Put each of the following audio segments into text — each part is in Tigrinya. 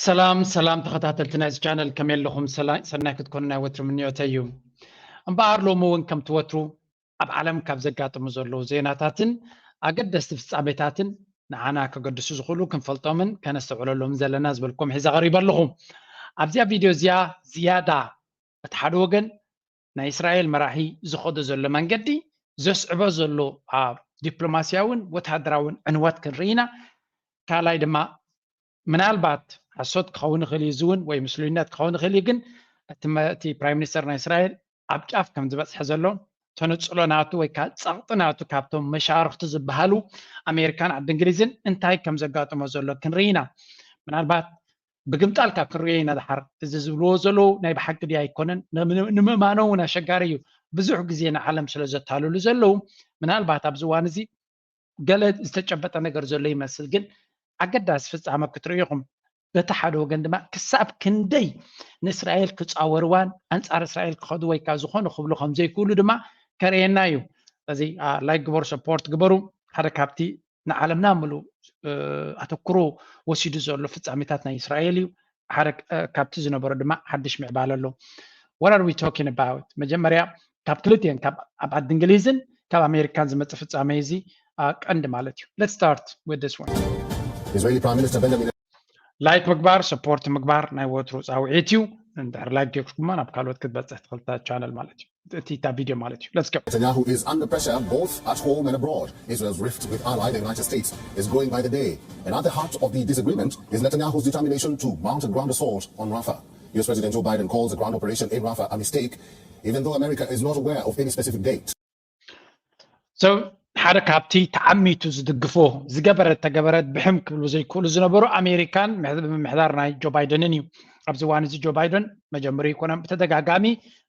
ሰላም ሰላም ተኸታተልቲ ናይዚ ቻነል፣ ከመይ ኣለኹም? ሰላ- ሰናይ ክትኮኑ ናይ ወትሩ ምንዮተይ እዩ። እምበኣር ሎሚ እውን ከምቲ ወትሩ ኣብ ዓለም ካብ ዘጋጥሙ ዘለዉ ዜናታትን ኣገደስቲ ፍጻሜታትን ንዓና ከገድሱ ዝኽእሉ ክንፈልጦምን ከነስተውዕለሎምን ዘለና ዝበልኩም ሒዘ ቀሪበ ኣለኹ። ኣብዚኣ ቪድዮ እዚኣ ዝያዳ እቲ ሓደ ወገን ናይ እስራኤል መራሒ ዝኸዶ ዘሎ መንገዲ ዘስዕቦ ዘሎ ኣብ ዲፕሎማስያውን ወተሃደራውን ዕንወት ክንርኢ ኢና። ካልኣይ ድማ ምናልባት ሓሶት ክኸውን ይኽእል እዩ፣ እዚ እውን ወይ ምስሉይነት ክኸውን ይኽእል እዩ። ግን እቲ መ- እቲ ፕራይም ሚኒስተር ናይ እስራኤል ኣብ ጫፍ ከም ዝበፅሐ ዘሎ ተነፅሎ ናቱ ወይ ከዓ ፀቕጢ ናቱ ካብቶም መሻርክቱ ዝበሃሉ ኣሜሪካን ዓዲ እንግሊዝን እንታይ ከም ዘጋጥሞ ዘሎ ክንርኢ ኢና። ምናልባት ብግምጣልካ ክንሪኦ ኢና። ድሓር እዚ ዝብልዎ ዘለዉ ናይ ብሓቂ ድዩ ኣይኮነን፣ ንም- ንምእማኖ እውን ኣሸጋሪ እዩ። ብዙሕ ግዜ ንዓለም ስለ ዘታልሉ ዘለዉ ምናልባት ኣብዚ እዋን እዚ ገለ ዝተጨበጠ ነገር ዘሎ ይመስል፣ ግን ኣገዳሲ ፍጻመ ክትርእዩ ኢኹም። በቲ ሓደ ወገን ድማ ክሳብ ክንደይ ንእስራኤል ክጻወርዋን ኣንጻር እስራኤል ክኸዱ ወይ ካብ ዝኾነ ክብሉ ከም ዘይክእሉ ድማ ከርእየና እዩ። ስለዚ ላይክ ግበሩ፣ ሰፖርት ግበሩ። ሓደ ካብቲ ንዓለምና ምሉእ ኣተኩሮ ወሲዱ ዘሎ ፍጻሜታት ናይ እስራኤል እዩ። ሓደ ካብቲ ዝነበሮ ድማ ሓድሽ ምዕባለ ኣሎ። What are we talking about? መጀመርያ ካብ ክልቲኤን ካብ ኣብ ዓዲ እንግሊዝን ካብ ኣሜሪካን ዝመፅእ ፍጻሜ እዚ ቀንዲ ማለት እዩ። Let's start with this one. Israeli Prime Minister Benjamin ላይክ ምግባር፣ ሰፖርት ምግባር ናይ ወትሩ ፃውዒት እዩ። እንድሕር ላይክ ጌርኩም ድማ ናብ ካልኦት ክትበፅሕ ትኽእል እታ ቻነል ማለት እዩ። እቲ እታ ቪድዮ ማለት እዩ። Let's go. Netanyahu is under pressure both at home and abroad. Israel's rift with ally the United States is growing by the day. And at the heart of the disagreement is Netanyahu's determination to mount a ground assault on Rafah. U S President Joe Biden calls the ground operation in Rafah a mistake, even though America is not aware of any specific date. So ሓደ ካብቲ ተዓሚቱ ዝድግፎ ዝገበረት ተገበረት ብሕም ክብሉ ዘይክእሉ ዝነበሩ ኣሜሪካን ምምሕዳር ናይ ጆ ባይደንን እዩ። ኣብዚ እዋን እዚ ጆ ባይደን መጀመሪ ይኮነን ብተደጋጋሚ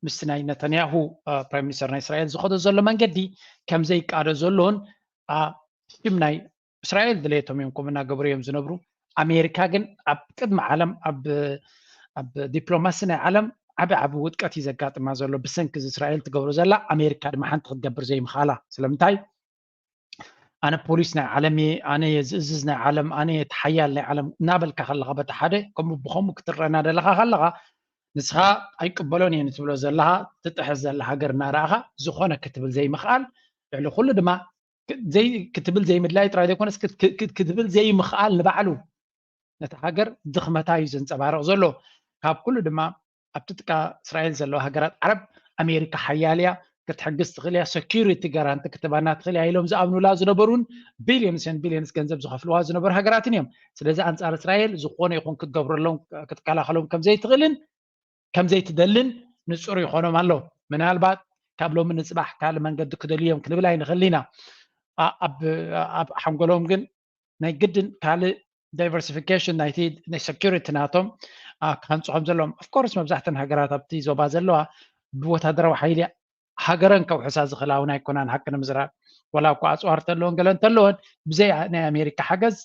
ምስቲ ናይ ነተንያሁ ፕራይም ሚኒስተር ናይ እስራኤል ዝኸዶ ዘሎ መንገዲ ከም ዘይቃዶ ዘሎን ሽም ናይ እስራኤል ድሌቶም እዮም ከምኡ እናገበሩ እዮም ዝነብሩ። ኣሜሪካ ግን ኣብ ቅድሚ ዓለም ኣብ ኣብ ዲፕሎማሲ ናይ ዓለም ዓቢ ዓቢ ውድቀት እዩ ዘጋጥማ ዘሎ ብሰንኪ እዚ እስራኤል ትገብሮ ዘላ። ኣሜሪካ ድማ ሓንቲ ክትገብር ዘይምኽኣላ። ስለምንታይ? ኣነ ፖሊስ ናይ ዓለም እየ፣ ኣነ እየ ዝእዝዝ ናይ ዓለም፣ ኣነ እየ እቲ ሓያል ናይ ዓለም እናበልካ ከለኻ በቲ ሓደ ከምኡ ብኸምኡ ክትረና ደለኻ ከለኻ ንስኻ ኣይቅበሎን እየ ንትብሎ ዘለኻ ትጥሕስ ዘላ ሃገር እናረኣኻ ዝኾነ ክትብል ዘይምኽኣል ልዕሊ ኩሉ ድማ ክትብል ዘይምድላይ ጥራይ ዘይኮነስ ክትብል ዘይምኽኣል ንባዕሉ ነቲ ሃገር ድኽመታ እዩ ዘንፀባርቕ ዘሎ። ካብ ኩሉ ድማ ኣብቲ ጥቃ እስራኤል ዘለዋ ሃገራት ዓረብ ኣሜሪካ ሓያል እያ፣ ክትሕግዝ ትኽእል እያ፣ ሰኪሪቲ ጋራንቲ ክትባና ትኽእል እያ ኢሎም ዝኣምኑላ ዝነበሩን ቢልዮንስ ን ቢልዮንስ ገንዘብ ዝኸፍልዋ ዝነበሩ ሃገራትን እዮም። ስለዚ ኣንፃር እስራኤል ዝኾነ ይኹን ክትገብረሎም ክትከላኸሎም ከምዘይትኽእልን ከምዘይትደልን ንፁር ይኾኖም ኣሎ። ምናልባት ካብ ሎሚ ንፅባሕ ካልእ መንገዲ ክደልዩ እዮም ክንብል ኣይንኽእል ኢና። ኣብ ሓንጎሎም ግን ናይ ግድን ካልእ ዳይቨርሲፊኬሽን ናይቲ ናይ ሰኪሪቲ ናቶም ክሃንፁ ከም ዘለዎም ኦፍኮርስ መብዛሕተን ሃገራት ኣብቲ ዞባ ዘለዋ ብወታደራዊ ሓይሊ ሃገረን ከውሕሳ ዝኽእላ እውን ኣይኮናን። ሓቂ ንምዝራብ ወላ እኳ ኣፅዋር ተለዎን ገለ እንተለዎን ብዘይ ናይ ኣሜሪካ ሓገዝ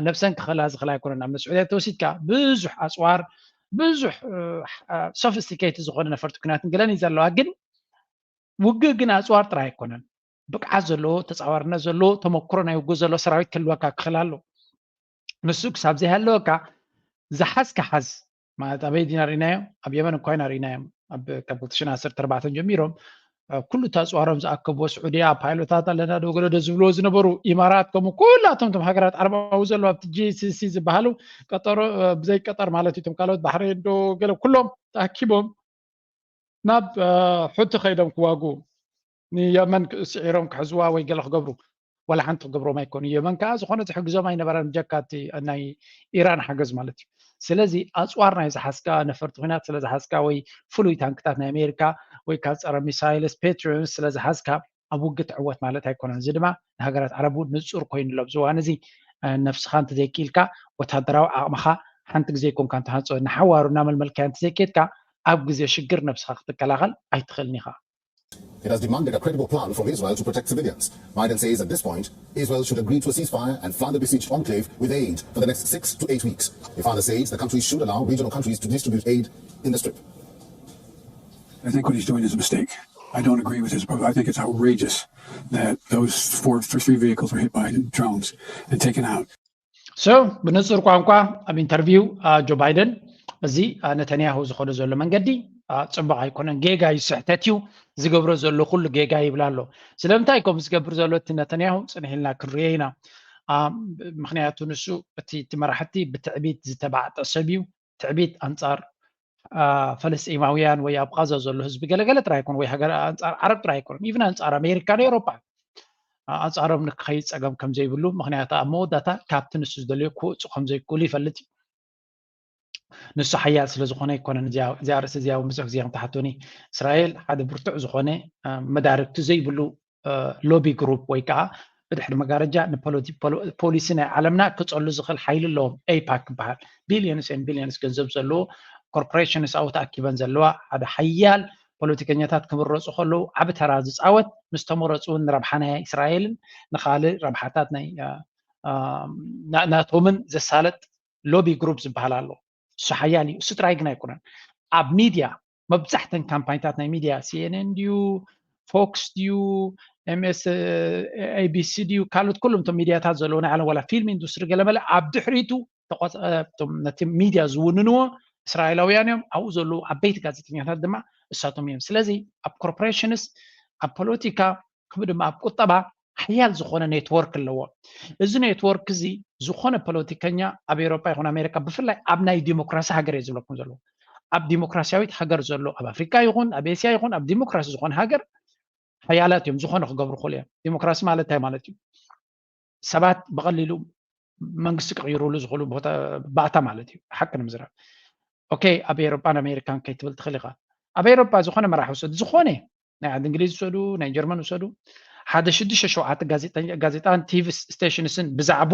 ነብሰን ክኽእላ ዝኽእላ ኣይኮነን። ኣብ ስዑድያ ተወሲድካ ብዙሕ ኣፅዋር ብዙሕ ሶፊስቲኬት ዝኾነ ነፈርቲ ኩናትን ገለን እዩ ዘለዋ። ግን ውግእ ግን ኣፅዋር ጥራይ ኣይኮነን። ብቅዓት ዘለዎ ተፃዋርነት ዘለዎ ተመክሮ ናይ ውግእ ዘለዎ ሰራዊት ክህልወካ ክኽእል ኣሎ። ንሱ ክሳብ ዘይሃለወካ ዝሓዝካ ሓዝ ማለት ኣበይ ዲና ርኢናዮ? ኣብ የመን እኳ ኢና ርኢናዮም። ኣብ ካብ ክልተ ሽሕን ዓሰርተ ኣርባዕተን ጀሚሮም ኩሉ ተፅዋሮም ዝኣከብዎ ስዑድያ ፓይሎታት ኣለና ዶ ገለ ዶ ዝብልዎ ዝነበሩ ኢማራት ከምኡ ኩላቶም ቶም ሃገራት ዓረባዊ ዘለዉ ኣብቲ ጂሲሲ ዝበሃሉ ቀጠሮ ብዘይ ቀጠር ማለት እዩ። እቶም ካልኦት ባሕሬን ዶ ገለ ኩሎም ተኣኪቦም ናብ ሑቲ ከይዶም ክዋጉ ንየመን ስዒሮም ክሕዝዋ ወይ ገለ ክገብሩ ዋላ ሓንቲ ክገብሮም ኣይኮኑ። የመን ከዓ ዝኾነ ዝሕግዞም ኣይነበረን ብጀካ እቲ ናይ ኢራን ሓገዝ ማለት እዩ። ስለዚ ኣፅዋር ናይ ዝሓዝካ ነፈርቲ ኩናት ስለ ዝሓዝካ ወይ ፍሉይ ታንክታት ናይ ኣሜሪካ ወይ ካብ ፀረ ሚሳይልስ ፔትሪዮትስ ስለ ዝሓዝካ ኣብ ውግእ ትዕወት ማለት ኣይኮነን። እዚ ድማ ንሃገራት ዓረብ እውን ንፁር ኮይኑ ኣሎ ኣብዚ እዋን እዚ። ነብስኻ እንተዘይክኢልካ ወታደራዊ ዓቕምኻ ሓንቲ ግዜ ይኮንካ እንተሃንፆ ንሓዋሩ እናመልመልካዮ እንተዘይኬድካ ኣብ ግዜ ሽግር ነብስኻ ክትከላኸል ኣይትኽእልን ኢኻ። It has demanded a credible plan from Israel to protect civilians. Biden says at this point, Israel should agree to a ceasefire and flood the besieged enclave with aid for the next six to eight weeks. He further says the country should allow regional countries to distribute aid in the Strip. I think what he's doing is a mistake. I don't agree with his. I think it's outrageous that those four, three vehicles were hit by drones and taken out. So ብንጹር ቋንቋ ኣብ ኢንተርቪው ጆ ባይደን እዚ ነተንያሁ ዝኸዶ ዘሎ መንገዲ ጽቡቕ ኣይኮነን፣ ጌጋ እዩ፣ ስሕተት እዩ፣ ዝገብሮ ዘሎ ኩሉ ጌጋ ይብል ኣሎ። ስለምንታይ ከምኡ ዝገብር ዘሎ እቲ ነተንያሁ ጽንሕ ኢልና ክንሪኦ ኢና። ምክንያቱ ንሱ እቲ መራሕቲ ብትዕቢት ዝተባዕጠ ሰብ እዩ። ትዕቢት ኣንጻር ፈለስጢማውያን ወይ ኣብ ቃዛ ዘሎ ህዝቢ ገለገለ ጥራይ ኣይኮነ ወይ ሃገር ኣንጻር ዓረብ ጥራይ ኣይኮነን፣ ኢቭን ኣንጻር ኣሜሪካን ኤውሮጳ ኣንጻሮም ንክኸይድ ጸገም ከም ዘይብሉ፣ ምክንያቱ ኣብ መወዳእታ ካብቲ ንሱ ዝደልዮ ክወጹ ከም ዘይክእሉ ይፈልጥ እዩ። ንሱ ሓያል ስለ ዝኾነ ኣይኮነን። እዚኣ ርእሲ እዚኣ እውን ብዙሕ ግዜ ከም ትሓቱኒ፣ እስራኤል ሓደ ብርቱዕ ዝኾነ መዳርግቲ ዘይብሉ ሎቢ ግሩፕ ወይ ከዓ ብድሕሪ መጋረጃ ንፖሊሲ ናይ ዓለምና ክጸሉ ዝኽእል ሓይሊ ኣለዎም። ኤይፓክ ይበሃል። ቢሊዮንስ ን ቢሊዮንስ ገንዘብ ዘለዎ ኮርፖሬሽንስ ኣብኡ ተኣኪበን ዘለዋ ሓደ ሓያል ፖለቲከኛታት ክምረፁ ከለዉ ዓቢ ተራ ዝፃወት፣ ምስ ተመረፁ እውን ንረብሓ ናይ እስራኤልን ንካልእ ረብሓታት ናይ ናቶምን ዘሳለጥ ሎቢ ግሩፕ ዝበሃል ኣሎ። እሱ ሓያል እዩ። እሱ ጥራይ ግን ኣይኮነን። ኣብ ሚድያ መብዛሕተን ካምፓኒታት ናይ ሚድያ ሲኤንኤን ድዩ፣ ፎክስ ድዩ፣ ኤምኤስ ኤቢሲ ድዩ፣ ካልኦት ኩሎም እቶም ሚድያታት ዘለዎ ናይ ዓለም ዋላ ፊልም ኢንዱስትሪ ገለመለ ኣብ ድሕሪቱ ነቲ ሚድያ ዝውንንዎ እስራኤላውያን እዮም። ኣብኡ ዘለዉ ዓበይቲ ጋዜጠኛታት ድማ እሳቶም እዮም። ስለዚ ኣብ ኮርፖሬሽንስ፣ ኣብ ፖለቲካ፣ ከምኡ ድማ ኣብ ቁጠባ ሓያል ዝኾነ ኔትወርክ ኣለዎ። እዚ ኔትወርክ እዚ ዝኾነ ፖለቲከኛ ኣብ ኤውሮጳ ይኹን ኣሜሪካ፣ ብፍላይ ኣብ ናይ ዲሞክራሲ ሃገር እየ ዝብለኩም ዘለኹ። ኣብ ዲሞክራሲያዊት ሃገር ዘሎ፣ ኣብ ኣፍሪካ ይኹን ኣብ ኤስያ ይኹን ኣብ ዲሞክራሲ ዝኾነ ሃገር ሓያላት እዮም፣ ዝኾነ ክገብሩ ይኽእሉ እዮም። ዲሞክራሲ ማለት እንታይ ማለት እዩ? ሰባት ብቐሊሉ መንግስቲ ክቕይሩሉ ዝኽእሉ ባእታ ማለት እዩ፣ ሓቂ ንምዝራብ። ኦኬ፣ ኣብ ኤውሮጳን ኣሜሪካን ከይትብል ትኽእል ኢኻ። ኣብ ኤውሮጳ ዝኾነ መራሒ ውሰድ፣ ዝኾነ ናይ ዓዲ እንግሊዝ ውሰዱ፣ ናይ ጀርመን ውሰዱ፣ ሓደ ሽዱሽተ ሸውዓተ ጋዜጣን ቲቪ ስቴሽንስን ብዛዕቡ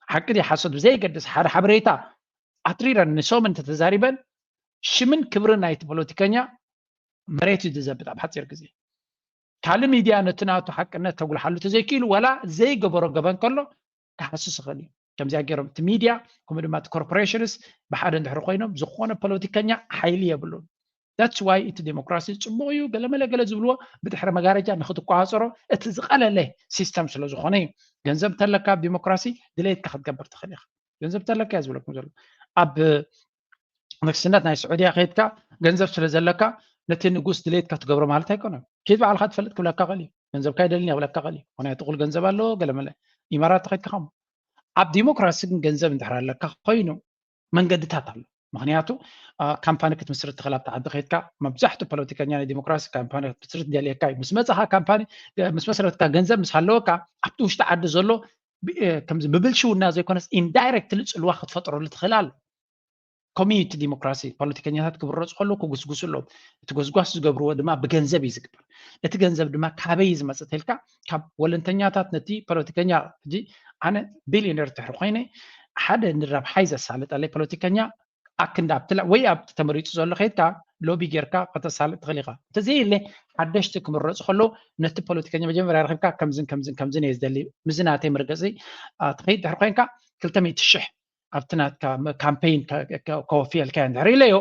ሓቂ ድዩ ሓሶት ብዘይገድስ ሓደ ሓበሬታ ኣትሪረን ንሶም እንተተዛሪበን ሽምን ክብርን ናይቲ ፖለቲከኛ መሬት እዩ ዝዘብጥ ኣብ ሓፂር ግዜ። ካልእ ሚድያ ነቲ ናቱ ሓቅነት ተጉልሓሉ ተዘይክኢሉ ዋላ ዘይገበሮ ገበን ከሎ ክሃስስ ይኽእል እዩ። ከምዚኣ ገይሮም እቲ ሚድያ ከምኡ ድማ እቲ ኮርፖሬሽንስ ብሓደ እንድሕሪ ኮይኖም ዝኾነ ፖለቲከኛ ሓይሊ የብሉን። That's why እቲ ዲሞክራሲ ፅቡቕ እዩ ገለመለ ገለ ዝብልዎ ብድሕሪ መጋረጃ ንክትቆፃፀሮ እቲ ዝቐለለ ሲስተም ስለ ዝኾነ እዩ። ገንዘብ እንተለካ ኣብ ዲሞክራሲ ድሌትካ ክትገብር ትኽእል ኢኻ። ገንዘብ እንተለካ እያ ዝብለኩም ዘሎ። ኣብ ንግስነት ናይ ስዑድያ ከይድካ ገንዘብ ስለ ዘለካ ነቲ ንጉስ ድሌትካ ትገብሮ ማለት ኣይኮነን። ከይድ ባዕልካ ትፈልጥ ክብለካ ኽእል እዩ። ገንዘብካ ይደልን የብለካ ኽእል እዩ። ምክንያቱ ኩሉ ገንዘብ ኣለዎ ገለመለ። ኢማራት ተኸይድካ ከምኡ። ኣብ ዲሞክራሲ ግን ገንዘብ እንድሕር ኣለካ ኮይኑ መንገድታት ኣሎ። ምክንያቱ ካምፓኒ ክትምስርት ትኽእል ኣብቲ ዓዲ ከይድካ መብዛሕትኡ ፖለቲከኛ ናይ ዲሞክራሲ ካምፓኒ ክትምስርት ደልየካ እዩ። ምስ መፅኻ ካምፓኒ ምስ መስረትካ ገንዘብ ምስ ሃለወካ ኣብቲ ውሽጢ ዓዲ ዘሎ ከምዚ ብብልሽውና ዘይኮነስ ኢንዳይሬክትሊ ፅልዋ ክትፈጥረሉ ትኽእል ኣሎ። ኮሚኒቲ ዲሞክራሲ ፖለቲከኛታት ክምረፁ ከለዉ ክጉስጉሱ ኣለዎም። እቲ ጎስጓስ ዝገብርዎ ድማ ብገንዘብ እዩ ዝግበር። እቲ ገንዘብ ድማ ካበይ እዩ ዝመፅእ ተልካ ካብ ወለንተኛታት ነቲ ፖለቲከኛ ሕጂ ኣነ ቢልዮነር ትሕሪ ኮይነ ሓደ ንረብሓይ ዘሳልጠለይ ፖለቲከኛ ኣክንዳ ኣብቲ ወይ ኣብቲ ተመሪፁ ዘሎ ከይድካ ሎቢ ጌርካ ከተሳልጥ ትኽእል ኢኻ። እንተዘየለ ሓደሽቲ ክምረፁ ከለዉ ነቲ ፖለቲከኛ መጀመርያ ረኪብካ ከምዝን ከምዝን ከምዝን እየ ዝደሊ ምዚ ናተይ መርገፂ ትኸይድ ድሕሪ ኮይንካ ክልተ ሚእቲ ሽሕ ኣብቲ ናትካ ካምፔይን ከወፍየልካ እየ እንድሕር ኢለዮ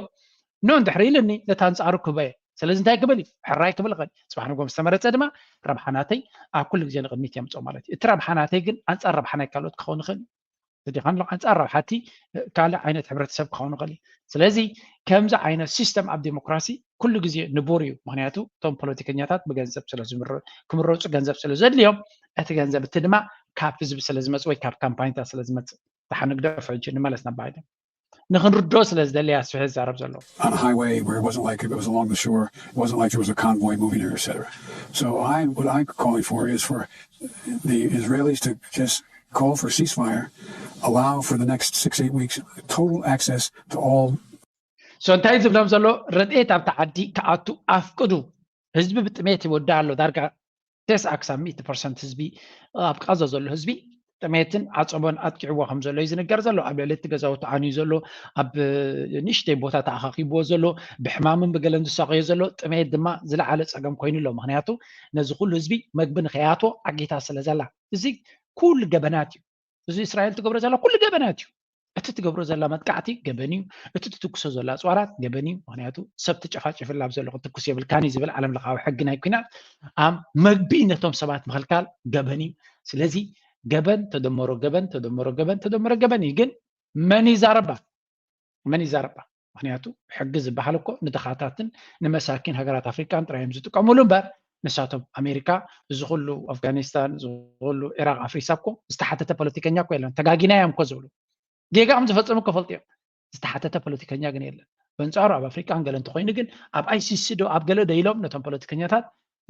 ኖ እንድሕር ኢልኒ ነቲ ኣንፃሩ ክበየ። ስለዚ እንታይ ክብል እዩ? ሕራይ ክብል ይኽእል። ፅባሕ ንጎም ዝተመረፀ ድማ ረብሓ ናተይ ኣብ ኩሉ ግዜ ንቕድሚት የምፅኦ ማለት እዩ። እቲ ረብሓ ናተይ ግን ኣንፃር ረብሓ ናይ ካልኦት ክኸውን ይኽእል። ተዲኻን ኣሎ ኣንፃር ረብሓቲ ካልእ ዓይነት ሕብረተሰብ ክኸውን ይኽእል እዩ። ስለዚ ከምዚ ዓይነት ሲስተም ኣብ ዲሞክራሲ ኩሉ ግዜ ንቡር እዩ። ምክንያቱ እቶም ፖለቲከኛታት ብገንዘብ ስለ ክምረፁ ገንዘብ ስለ ዘድልዮም እቲ ገንዘብ እቲ ድማ ካብ ህዝቢ ስለ ዝመፅእ ወይ ካብ ካምፓኒታት ስለ ዝመፅእ ደሓን ንግደፎ ሕጂ ንመለስ ናብ ባይደን ንክንርድኦ ስለ ዝደሊ ኣስፍሐ ዝዛረብ ዘሎ on a highway where it wasn't like it was along the shore, it wasn't like there was a convoy moving there, et cetera. So I, what I'm calling for is for the Israelis to just call for ceasefire, allow for the next six, eight weeks total access to all so እንታይ ዝብሎም ዘሎ ረድኤት ኣብቲ ዓዲ ክኣቱ ኣፍቅዱ። ህዝቢ ብጥሜት ይወድእ ኣሎ። ዳርጋ ተስዓ ክሳብ ሚእቲ ፐርሰንት ህዝቢ ኣብ ቃዛ ዘሎ ህዝቢ ጥሜትን ዓፀቦን ኣጥቂዕዎ ከም ዘሎ እዩ ዝንገር ዘሎ። ኣብ ልዕሊ እቲ ገዛውቲ ዓንዩ ዘሎ፣ ኣብ ንእሽተይ ቦታ ተኣኻኺብዎ ዘሎ፣ ብሕማምን ብገለን ዝሳቐዮ ዘሎ ጥሜት ድማ ዝለዓለ ፀገም ኮይኑ ኣሎ። ምክንያቱ ነዚ ኩሉ ህዝቢ መግቢ ንኸያቶ ዓጊታ ስለ ዘላ እዚ ኩሉ ገበናት እዩ። እዚ እስራኤል ትገብሮ ዘላ ኩሉ ገበናት እዩ። እቲ ትገብሮ ዘላ መጥቃዕቲ ገበን እዩ። እቲ ትትኩሶ ዘላ ኣፅዋራት ገበን እዩ። ምክንያቱ ሰብ ተጨፋጭፍላ ኣብ ዘሎ ክትትኩስ የብልካን እዩ ዝብል ዓለም ለኻዊ ሕጊ ናይ ኩናት ኣብ መግቢ ነቶም ሰባት ምኽልካል ገበን እዩ። ስለዚ ገበን ተደመሮ ገበን ተደመሮ ገበን ተደመሮ ገበን እዩ። ግን መን ይዛረባ? መን ይዛረባ? ምክንያቱ ሕጊ ዝበሃል እኮ ንድኻታትን ንመሳኪን ሃገራት ኣፍሪቃን ጥራይ እዮም ዝጥቀሙሉ እምበር ንሳቶም ኣሜሪካ እዚ ኩሉ ኣፍጋኒስታን እዚ ኩሉ ኢራቅ ኣፍሪሳ እኮ ዝተሓተተ ፖለቲከኛ እኮ የለን። ተጋጊና እዮም እኮ ዝብሉ ጌጋ ከም ዝፈጸሙ እኮ ፈልጡ እዮም። ዝተሓተተ ፖለቲከኛ ግን የለን። በንጻሩ ኣብ ኣፍሪቃን ገለ እንተኮይኑ ግን ኣብ ኣይሲሲ ዶ ኣብ ገለ ዶ ኢሎም ነቶም ፖለቲከኛታት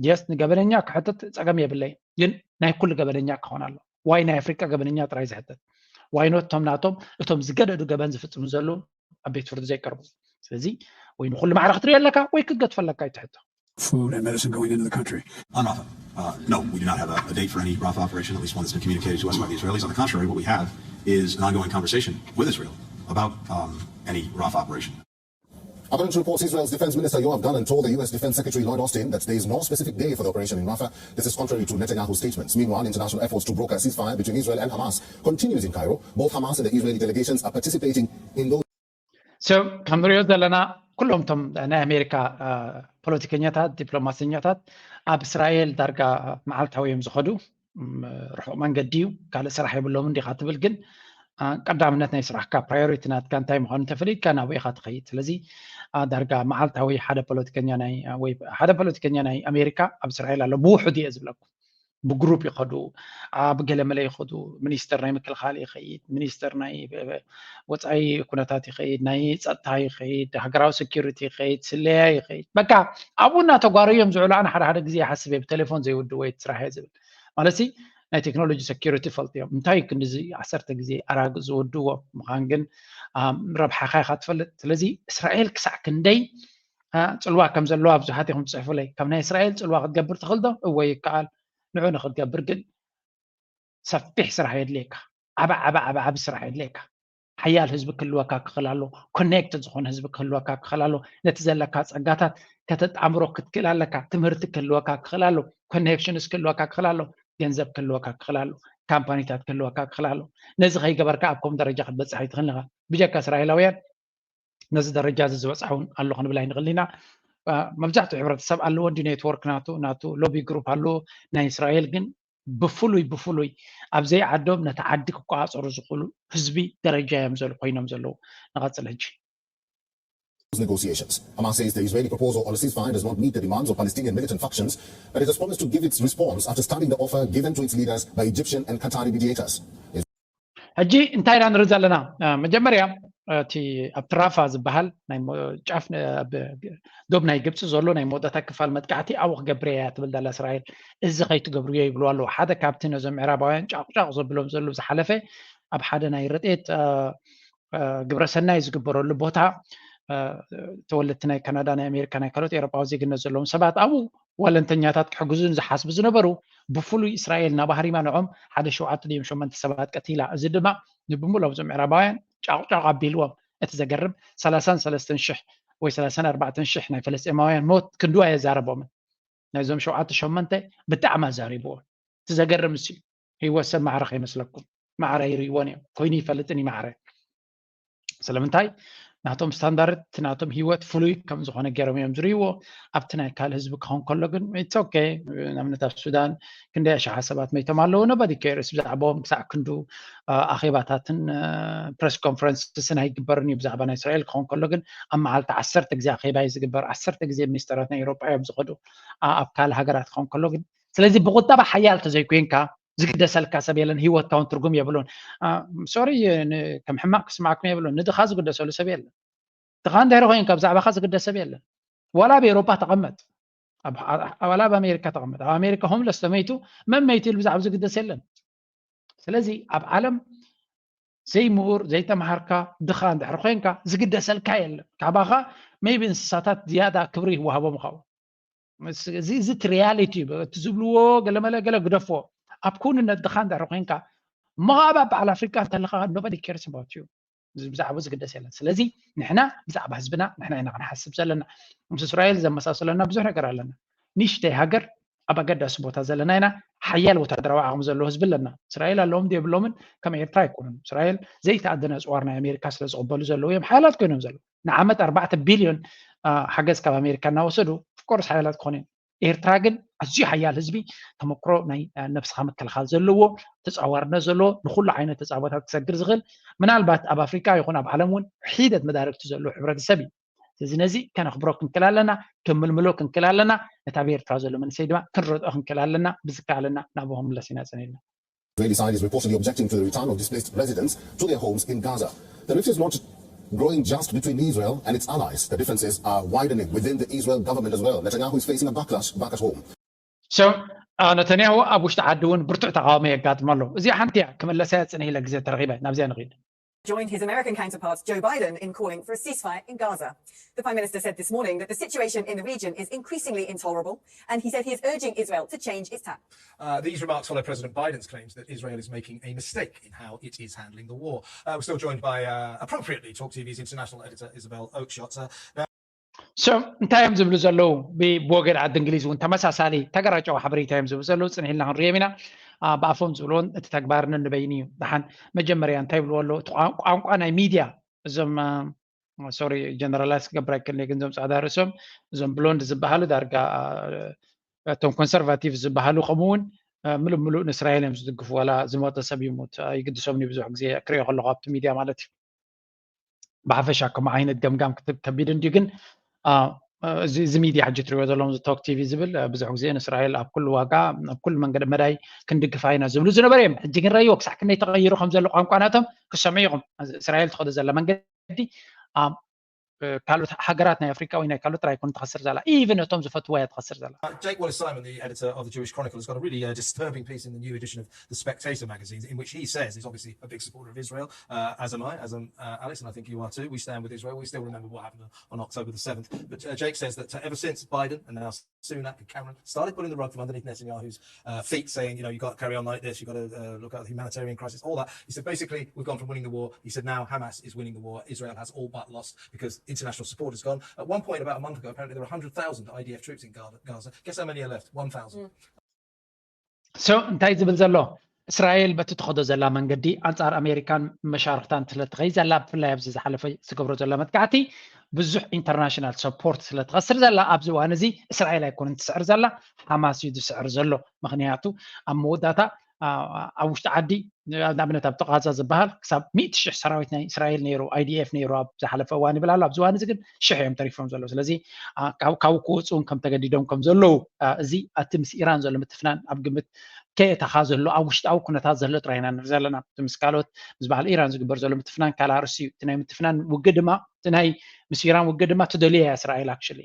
ጀስት ንገበነኛ ክሕተት ጸገም የብለይ ግን ናይ ኩሉ ገበነኛ ክኾን ኣሎ። ዋይ ናይ ኣፍሪቃ ገበነኛ ጥራይ ዝሕተት? ዋይ ኖት እቶም ናቶም እቶም ዝገደዱ ገበን ዝፍጽሙ ዘለዉ ኣብ ቤት ፍርዲ ዘይቀርቡ? ስለዚ ወይ ንኩሉ ማዕረ ክትሪኦ ኣለካ ወይ ክትገድፎ ኣለካ እዩ ትሕቶ። Food and medicine going into the country. On Rafah, uh, no, we do not have a, a date for any Rafah operation, at least one that's been communicated to us by the Israelis. On the contrary, what we have is an ongoing conversation with Israel about um, any Rafah operation. According to reports, Israel's Defense Minister Yoav Gallant told the U S Defense Secretary Lloyd Austin that there is no specific day for the operation in Rafah. This is contrary to Netanyahu's statements. Meanwhile, international efforts to broker a ceasefire between Israel and Hamas continues in Cairo. Both Hamas and the Israeli delegations are participating in those. So ከም ንሪኦ ዘለና ኩሎም እቶም ናይ ኣሜሪካ ፖለቲከኛታት፣ ዲፕሎማሰኛታት ኣብ እስራኤል ዳርጋ መዓልታዊ እዮም ዝኸዱ። ርሑቕ መንገዲ እዩ፣ ካልእ ስራሕ የብሎም እንዲኻ ትብል፣ ግን ቀዳምነት ናይ ስራሕካ፣ ፕራዮሪቲ ናትካ እንታይ ምዃኑ እንተፈሊጥካ ናብኡ ኢኻ ትኸይድ። ስለዚ ዳርጋ መዓልታዊ ሓደ ፖለቲከኛ ናይ ወይ ሓደ ፖለቲከኛ ናይ ኣሜሪካ ኣብ እስራኤል ኣሎ። ብውሑድ እየ ዝብለኩም፣ ብግሩፕ ይኸዱ፣ ኣብ ገለመለ ይኸዱ። ሚኒስተር ናይ ምክልኻል ይኸይድ፣ ሚኒስተር ናይ ወፃኢ ኩነታት ይኸይድ፣ ናይ ፀጥታ ይኸይድ፣ ሃገራዊ ሴኪሪቲ ይኸይድ፣ ስለያ ይኸይድ። በቃ ኣብኡ እናተጓረዩ እዮም ዝውዕሉ። ኣነ ሓደ ሓደ ግዜ ይሓስብ እየ ብቴሌፎን ዘይውድዎ ስራሕ እየ ዝብል ማለት ናይ ቴክኖሎጂ ሴኪሪቲ ፈልጥዮም እንታይ ክንዲዚ ዓሰርተ ግዜ ኣራግ ዝውድዎ ምዃን ግን ረብሓኻ ኢኻ ትፈልጥ። ስለዚ እስራኤል ክሳዕ ክንደይ ፅልዋ ከም ዘለዋ ብዙሓት ኢኹም ትፅሕፉለይ። ካብ ናይ እስራኤል ፅልዋ ክትገብር ትኽእል ዶ? እወ ይከኣል። ንዑ ንክትገብር ግን ሰፊሕ ስራሕ የድልየካ። ዓብ ዓብ ዓብ ዓብ ስራሕ የድልየካ። ሓያል ህዝቢ ክህልወካ ክኽእል ኣሎ። ኮኔክትድ ዝኾነ ህዝቢ ክህልወካ ክኽእል ኣሎ። ነቲ ዘለካ ፀጋታት ከተጣምሮ ክትክእል ኣለካ። ትምህርቲ ክህልወካ ክኽእል ኣሎ። ኮኔክሽንስ ክህልወካ ክኽእል ኣሎ። ገንዘብ ክህልወካ ክኽእል ኣሎ። ካምፓኒታት ክህልወካ ክኽእል ኣሎ። ነዚ ከይገበርካ ኣብ ከም ደረጃ ክትበፅሕ ኣይትኽእልን ኢኻ። ብጀካ እስራኤላውያን ነዚ ደረጃ እዚ ዝበፅሐ እውን ኣሎ ክንብል ኣይንኽእል ኢና። መብዛሕትኡ ሕብረተሰብ ኣለዎ እንዲ ኔትወርክ ናቱ ናቱ ሎቢ ግሩፕ ኣለዎ። ናይ እስራኤል ግን ብፍሉይ ብፍሉይ ኣብ ዘይዓዶም ነቲ ዓዲ ክቆፃፀሩ ዝኽእሉ ህዝቢ ደረጃ እዮም ዘል ኮይኖም ዘለዉ። ንቐፅል ሕጂ። Negotiations. Hamas says the Israeli proposal on a ceasefire does not meet the demands of Palestinian militant factions, but it has promised to give its response after studying the offer given to its leaders by Egyptian and Qatari mediators. ሕጂ እንታይ ኢና ንርኢ ዘለና? መጀመርያ እቲ ኣብቲ ራፋ ዝበሃል ጫፍ ዶብ ናይ ግብፂ ዘሎ ናይ መወዳእታ ክፋል መጥቃዕቲ ኣብኡ ክገብር እያ ትብል ዘላ እስራኤል። እዚ ከይትገብርዮ ይብሉ ኣለዉ። ሓደ ካብቲ ነዞም ምዕራባውያን ጫቑጫቕ ዘብሎም ዘለዉ ዝሓለፈ ኣብ ሓደ ናይ ረድኤት ግብረሰናይ ዝግበረሉ ቦታ ተወለድቲ ናይ ካናዳ፣ ናይ ኣሜሪካ፣ ናይ ካልኦት ኤውሮጳዊ ዜግነት ዘለዎም ሰባት ኣብኡ ወለንተኛታት ክሕግዙ ዝሓስቡ ዝነበሩ ብፍሉይ እስራኤል ናብ ሃሪማ ንዖም ሓደ ሸውዓተ ድዮም ሸመንተ ሰባት ቀቲላ። እዚ ድማ ንብምሎም እዞም ምዕራባውያን ጫቑጫቕ ኣቢልዎም። እቲ ዘገርም ሰላሳን ሰለስተን ሽሕ ወይ ሰላሳን ኣርባዕተን ሽሕ ናይ ፈለስጤማውያን ሞት ክንድኡ ኣየዛረቦምን። ናይዞም ሸውዓተ ሸመንተ ብጣዕሚ ኣዛሪብዎም። እቲ ዘገርም እሱ ህይወት ሰብ ማዕረ ከይመስለኩም። ማዕረ ይርእይዎን እዮም። ኮይኑ ይፈልጥን እዩ ማዕረ። ስለምንታይ ናቶም ስታንዳርድ ናቶም ህይወት ፍሉይ ከም ዝኾነ ገይሮም እዮም ዝርእይዎ። ኣብቲ ናይ ካልእ ህዝቢ ክኸውን ከሎ ግን it's okay። ንኣብነት ኣብ ሱዳን ክንደይ ኣሽሓ ሰባት መይቶም ኣለዉ። Nobody cares ብዛዕባኦም ክሳዕ ክንዱ ኣኼባታትን ፕረስ ኮንፈረንስን ኣይግበርን እዩ ብዛዕባ ናይ እስራኤል ክኸውን ከሎ ግን ኣብ መዓልቲ ዓሰርተ ግዜ ኣኼባ እዩ ዝግበር። ዓሰርተ ግዜ ሚኒስተራት ናይ ኤውሮጳ እዮም ዝኸዱ ኣብ ካልእ ሃገራት ክኸውን ከሎ ግን። ስለዚ ብቁጠባ ሓያል ተዘይኮይንካ ዝግደሰልካ ሰብ የለን። ህይወትካ እውን ትርጉም የብሉን። ሶሪ ከም ሕማቅ ክስማዕኩም የብሉን። ንድኻ ዝግደሰሉ ሰብ የለን። ድኻ እንድሕሪ ኮይንካ ብዛዕባኻ ዝግደስ ሰብ የለን። ዋላ ኣብ ኤውሮፓ ተቐመጥ፣ ዋላ ኣብ ኣሜሪካ ተቐመጥ፣ ኣብ ኣሜሪካ ሆምለስ ተመይቱ መን መይቱ ኢሉ ብዛዕባ ዝግደስ የለን። ስለዚ ኣብ ዓለም ዘይምሁር ዘይተምሃርካ ድኻ እንድሕሪ ኮይንካ ዝግደሰልካ የለን። ካባኻ ሜይቢ እንስሳታት ዝያዳ ክብሪ ይወሃቦም ይኸውን። እዚ እዚ ሪያሊቲ እዩ። እቲ ዝብልዎ ገለመለ ገለ ግደፎ። ኣብ ክውንነት ድኻ እንድሕሪ ኮይንካ እሞ ከዓ ኣብ በዓል ኣፍሪቃ እንተለካ nobody cares about you። ብዛዕባ ዝግደስ የለን። ስለዚ ንሕና ብዛዕባ ህዝብና ንሕና ኢና ክንሓስብ ዘለና። ምስ እስራኤል ዘመሳሰለና ብዙሕ ነገር ኣለና። ንእሽተይ ሃገር ኣብ ኣገዳሲ ቦታ ዘለና ኢና። ሓያል ወታደራዊ ዓቕሚ ዘለዎ ህዝቢ ኣለና። እስራኤል ኣለዎም ዶ የብሎምን ከም ኤርትራ ኣይኮኑን። እስራኤል ዘይተኣደነ ኣፅዋር ናይ ኣሜሪካ ስለ ዝቕበሉ ዘለዉ እዮም ሓያላት ኮይኖም ዘለዉ። ንዓመት ኣርባዕተ ቢልዮን ሓገዝ ካብ ኣሜሪካ እናወሰዱ ኦፍኮርስ ሓያላት ክኾኑ እዮም። ኤርትራ ግን ኣዝዩ ሓያል ህዝቢ፣ ተመክሮ ናይ ነብስኻ ምክልኻል ዘለዎ፣ ተጻዋርነት ዘለዎ፣ ንኹሉ ዓይነት ተጻቦታት ክሰግር ዝኽእል፣ ምናልባት ኣብ ኣፍሪቃ ይኹን ኣብ ዓለም እውን ሒደት መዳርግቲ ዘለዎ ሕብረተሰብ እዩ። ስለዚ ነዚ ከነኽብሮ ክንክእል ኣለና፣ ክንምልምሎ ክንክእል ኣለና። ነታ ኣብ ኤርትራ ዘሎ መንእሰይ ድማ ክንረድኦ ክንክእል ኣለና። ብዝከኣለና ናብኡ ክንምለስ ኢና ጸኒሕና። Israeli side is reportedly objecting to the return of displaced residents to their homes in Gaza. The rift is not growing just between Israel and its allies. The differences are widening within the Israel government as well. Netanyahu is facing a backlash back at home. So ነተንያሁ ኣብ ውሽጢ ዓዲ እውን ብርቱዕ ተቃውሞ የጋጥሞ ኣሎ። እዚኣ ሓንቲ እያ፣ ክምለሰያ ጽንሕ ኢለ ግዜ ተረኺበ ናብዚኣ ንኺድ። Joined his American counterpart Joe Biden in calling for a ceasefire in Gaza. The Prime Minister said this morning that the situation in the region is increasingly intolerable, and he said he is urging Israel to change its tack. Uh, these remarks follow President Biden's claims that Israel is making a mistake in how it is handling the war. Uh, we're still joined by, uh, appropriately, Talk T V's international editor Isabel Oakeshott. Uh, now, So እንታይ እዮም ዝብሉ ዘለዉ? ብወገን ዓዲ እንግሊዝ እውን ተመሳሳሊ ተገራጨዊ ሓበሬታ እዮም ዝብሉ ዘለዉ። ጽንሕ ኢልና ክንሪኦም ኢና። ብኣፎም ዝብልዎን እቲ ተግባር ነንበይኑ እዩ። ደሓን መጀመርያ እንታይ ይብልዎ ኣለዉ? እቲ ቋንቋ ናይ ሚድያ እዞም ሶሪ ጀነራላይዝ ክገብር ኣይክእልን ግን እዞም ፃዕዳ ርእሶም እዞም ብሎንድ ዝበሃሉ ዳርጋ እቶም ኮንሰርቫቲቭ ዝበሃሉ ከምኡ እውን ምሉእ ምሉእ ንእስራኤል እዮም ዝድግፉ። ዋላ ዝሞተ ሰብ ይሙት ኣይግድሶምን እዩ። ብዙሕ ግዜ ክሪኦ ከለኹ ኣብቲ ሚድያ ማለት እዩ። ብሓፈሻ ከምኡ ዓይነት ገምጋም ክትብ ከቢድ እንድዩ። ግን እዚ ሚድያ ሕጂ ትሪእዎ ዘለኹም ቶክ ቲቪ ዝብል ብዙሕ ግዜ ንእስራኤል ኣብ ኩሉ ዋጋ ኣብ ኩሉ መንገዲ መዳይ ክንድግፋ ኢና ዝብሉ ዝነበሩ እዮም። ሕጂ ግን ረእይዎ ክሳዕ ክንደይ ተቐይሩ ከም ዘሎ ቋንቋ ናቶም ክሰምዑ ኢኹም። እስራኤል ትኸዶ ዘላ መንገዲ ካልኦት ሃገራት ናይ ኣፍሪቃ ወይ ናይ ካልኦት ጥራይ ኣይኮን ትኸስር ዘላ፣ ኢቭን እቶም ዝፈትዋ እያ ትኸስር ዘላ። Jake Wallace Simon, the editor of the Jewish Chronicle, has got a really uh, disturbing piece in the new edition of The Spectator magazine, in which he says he's obviously a big supporter of Israel, uh, as am I, as am uh, Alex, and I think you are too. We stand with Israel. We still remember what happened on October the seventh. But uh, Jake says that uh, ever since Biden and now Sunak and Cameron started pulling the rug from underneath Netanyahu's uh, feet, saying, you know, you've got to carry on like this, you've got to uh, look at the humanitarian crisis, all that. He said, basically, we've gone from winning the war. He said, now Hamas is winning the war. Israel has all but lost because international support is gone. At one point, about a month ago, apparently there were one hundred thousand I D F troops in Gaza. Guess how many are left? One thousand. So እንታይ ዝብል ዘሎ? እስራኤል በቲ ትኸዶ ዘላ መንገዲ ኣንጻር ኣሜሪካን መሻርክታን ስለትኸይ ዘላ ብፍላይ ኣብዚ ዝሓለፈ ዝገብሮ ዘላ መጥቃዕቲ ብዙሕ ኢንተርናሽናል ሰፖርት ስለትኸስር ዘላ ኣብዚ እዋን እዚ እስራኤል ኣይኮነን ትስዕር ዘላ፣ ሓማስ እዩ ዝስዕር ዘሎ። ምክንያቱ ኣብ መወዳእታ ኣብ ውሽጢ ዓዲ ንኣብነት ኣብ ጥቓዛ ዝበሃል ክሳብ ሚእቲ ሽሕ ሰራዊት ናይ እስራኤል ነይሩ፣ ኣይዲኤፍ ነይሩ ኣብ ዝሓለፈ እዋን ይብል ኣሎ። ኣብዚ እዋን እዚ ግን ሽሕ እዮም ተሪፎም ዘለዉ። ስለዚ ካብ ክወፁ እውን ከም ተገዲዶም ከም ዘለዉ እዚ ኣቲ ምስ ኢራን ዘሎ ምትፍናን ኣብ ግምት ከየእተኻ ዘሎ ኣብ ውሽጣዊ ኩነታት ዘሎ ጥራይ ኢና ንርኢ ዘለና። ምስ ካልኦት ምስ በዓል ኢራን ዝግበር ዘሎ ምትፍናን ካልእ ኣርእስቲ እዩ። እቲ ናይ ምትፍናን ውግእ ድማ እቲ ናይ ምስ ኢራን ውግእ ድማ ትደልዮ እያ እስራኤል ኣክሽሊ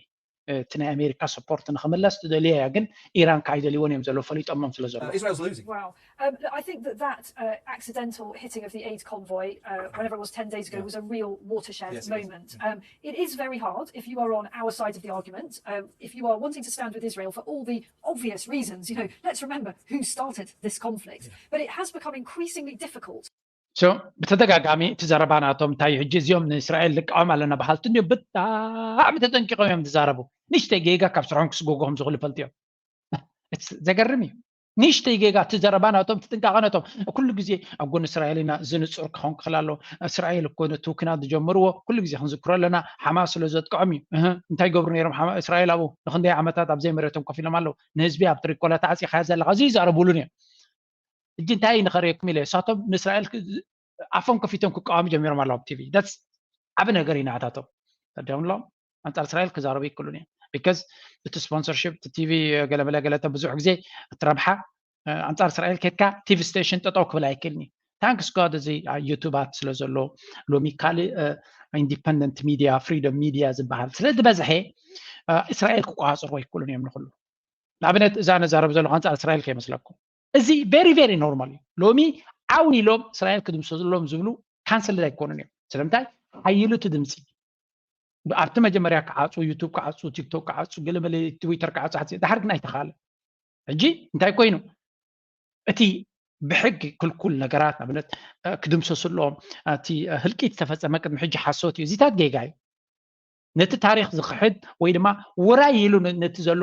እቲ ናይ ኣሜሪካ ሰፖርት ንክምለስ ትደልዮ እያ። ግን ኢራን ከዓ ኣይደልይዎን እዮም ዘለዉ ፈሊጦሞም ስለ ዘለዉ። Israel's losing. Wow. Um, I think that that uh, accidental hitting of the aid convoy, uh, whenever it was ten days ago, was a real watershed Yes, it was. moment. Um, it is very hard if you are on our side of the argument. Um, if you are wanting to stand with Israel for all the obvious reasons, you know, let's remember who started this conflict. But it has become increasingly difficult. So ብተደጋጋሚ እቲ ዘረባ ናቶም እንታይ እዩ? ሕጂ እዚኦም ንእስራኤል ንቃወም ኣለና በሃልቲ እንዲዮም ብጣዕሚ ተጠንቂቖም እዮም ዝዛረቡ። ንእሽተይ ጌጋ ካብ ስርሖም ክስጎጉ ከም ዝኽእሉ ይፈልጡ እዮም። ዘገርም እዩ። ንእሽተይ ጌጋ እቲ ዘረባ ናቶም እቲ ጥንቃቐ ነቶም ኩሉ ግዜ ኣብ ጎኒ እስራኤል ኢና ዝንጹር ክኸውን ክኽእል ኣለዎ። እስራኤል እኮ ነቲ ኩናት ዝጀመርዎ ኩሉ ግዜ ክንዝክሮ ኣለና። ሓማስ ስለ ዘጥቅዖም እዩ። እህ እንታይ ይገብሩ ነይሮም ሓማ- እስራኤል ኣብኡ ንክንደይ ዓመታት ኣብ ዘይመሬቶም ኮፍ ኢሎም ኣለዉ። ንህዝቢ ኣብ ትሪኮላ ተዓጺኻያ ዘለኻ እዚ ይዛረቡሉን እዮም። ሕጂ እንታይ ንኸርእየኩም ኢለ እሳቶም ንእስራኤል ኣፎም ከፊቶም ክቃወሙ ጀሚሮም ኣለዉ ኣብ ቲቪ። ዳትስ ዓቢ ነገር እዩ ንዓታቶም። ተደምሎም ኣንጻር እስራኤል ክዛረቡ ይክእሉን እዮም። ቢካዝ እቲ ስፖንሰርሽፕ እቲ ቲቪ ገለመለ ገለተ ብዙሕ ግዜ እቲ ረብሓ ኣንጻር እስራኤል ኬድካ ቲቪ ስቴሽን ጠጠው ክብል ኣይክእልን እዩ። ታንክስ ጋድ እዚ ዩቱባት ስለ ዘሎ ሎሚ ካልእ ኢንዲፐንደንት ሚድያ ፍሪደም ሚድያ ዝበሃል ስለ ዝበዝሐ እስራኤል ክቆፃፀርዎ ኣይክእሉን እዮም ንክሉ። ንኣብነት እዛ ነዛረብ ዘለኹ ኣንጻር እስራኤል ከይመስለኩም። እዚ ቨሪ ቨሪ ኖርማል እዩ። ሎሚ ዓው ኢሎም እስራኤል ክድምሰሱሎም ዝብሉ ካንስልድ ኣይኮኑን እዮም። ስለምንታይ ሓይሉ እቲ ድምፂ ኣብቲ መጀመርያ ክዓፁ ዩቱብ ክዓፁ ቲክቶክ ክዓፁ ገለመለ ትዊተር ክዓፁ ሓፂ ድሓር ግን ኣይተኻለ። ሕጂ እንታይ ኮይኑ እቲ ብሕጊ ክልኩል ነገራት ንኣብነት ክድምሰሱ ኣለዎም። እቲ ህልቂት ዝተፈፀመ ቅድሚ ሕጂ ሓሶት እዩ። እዚታት ጌጋ እዩ። ነቲ ታሪክ ዝክሕድ ወይ ድማ ውራይ ኢሉ ነቲ ዘሎ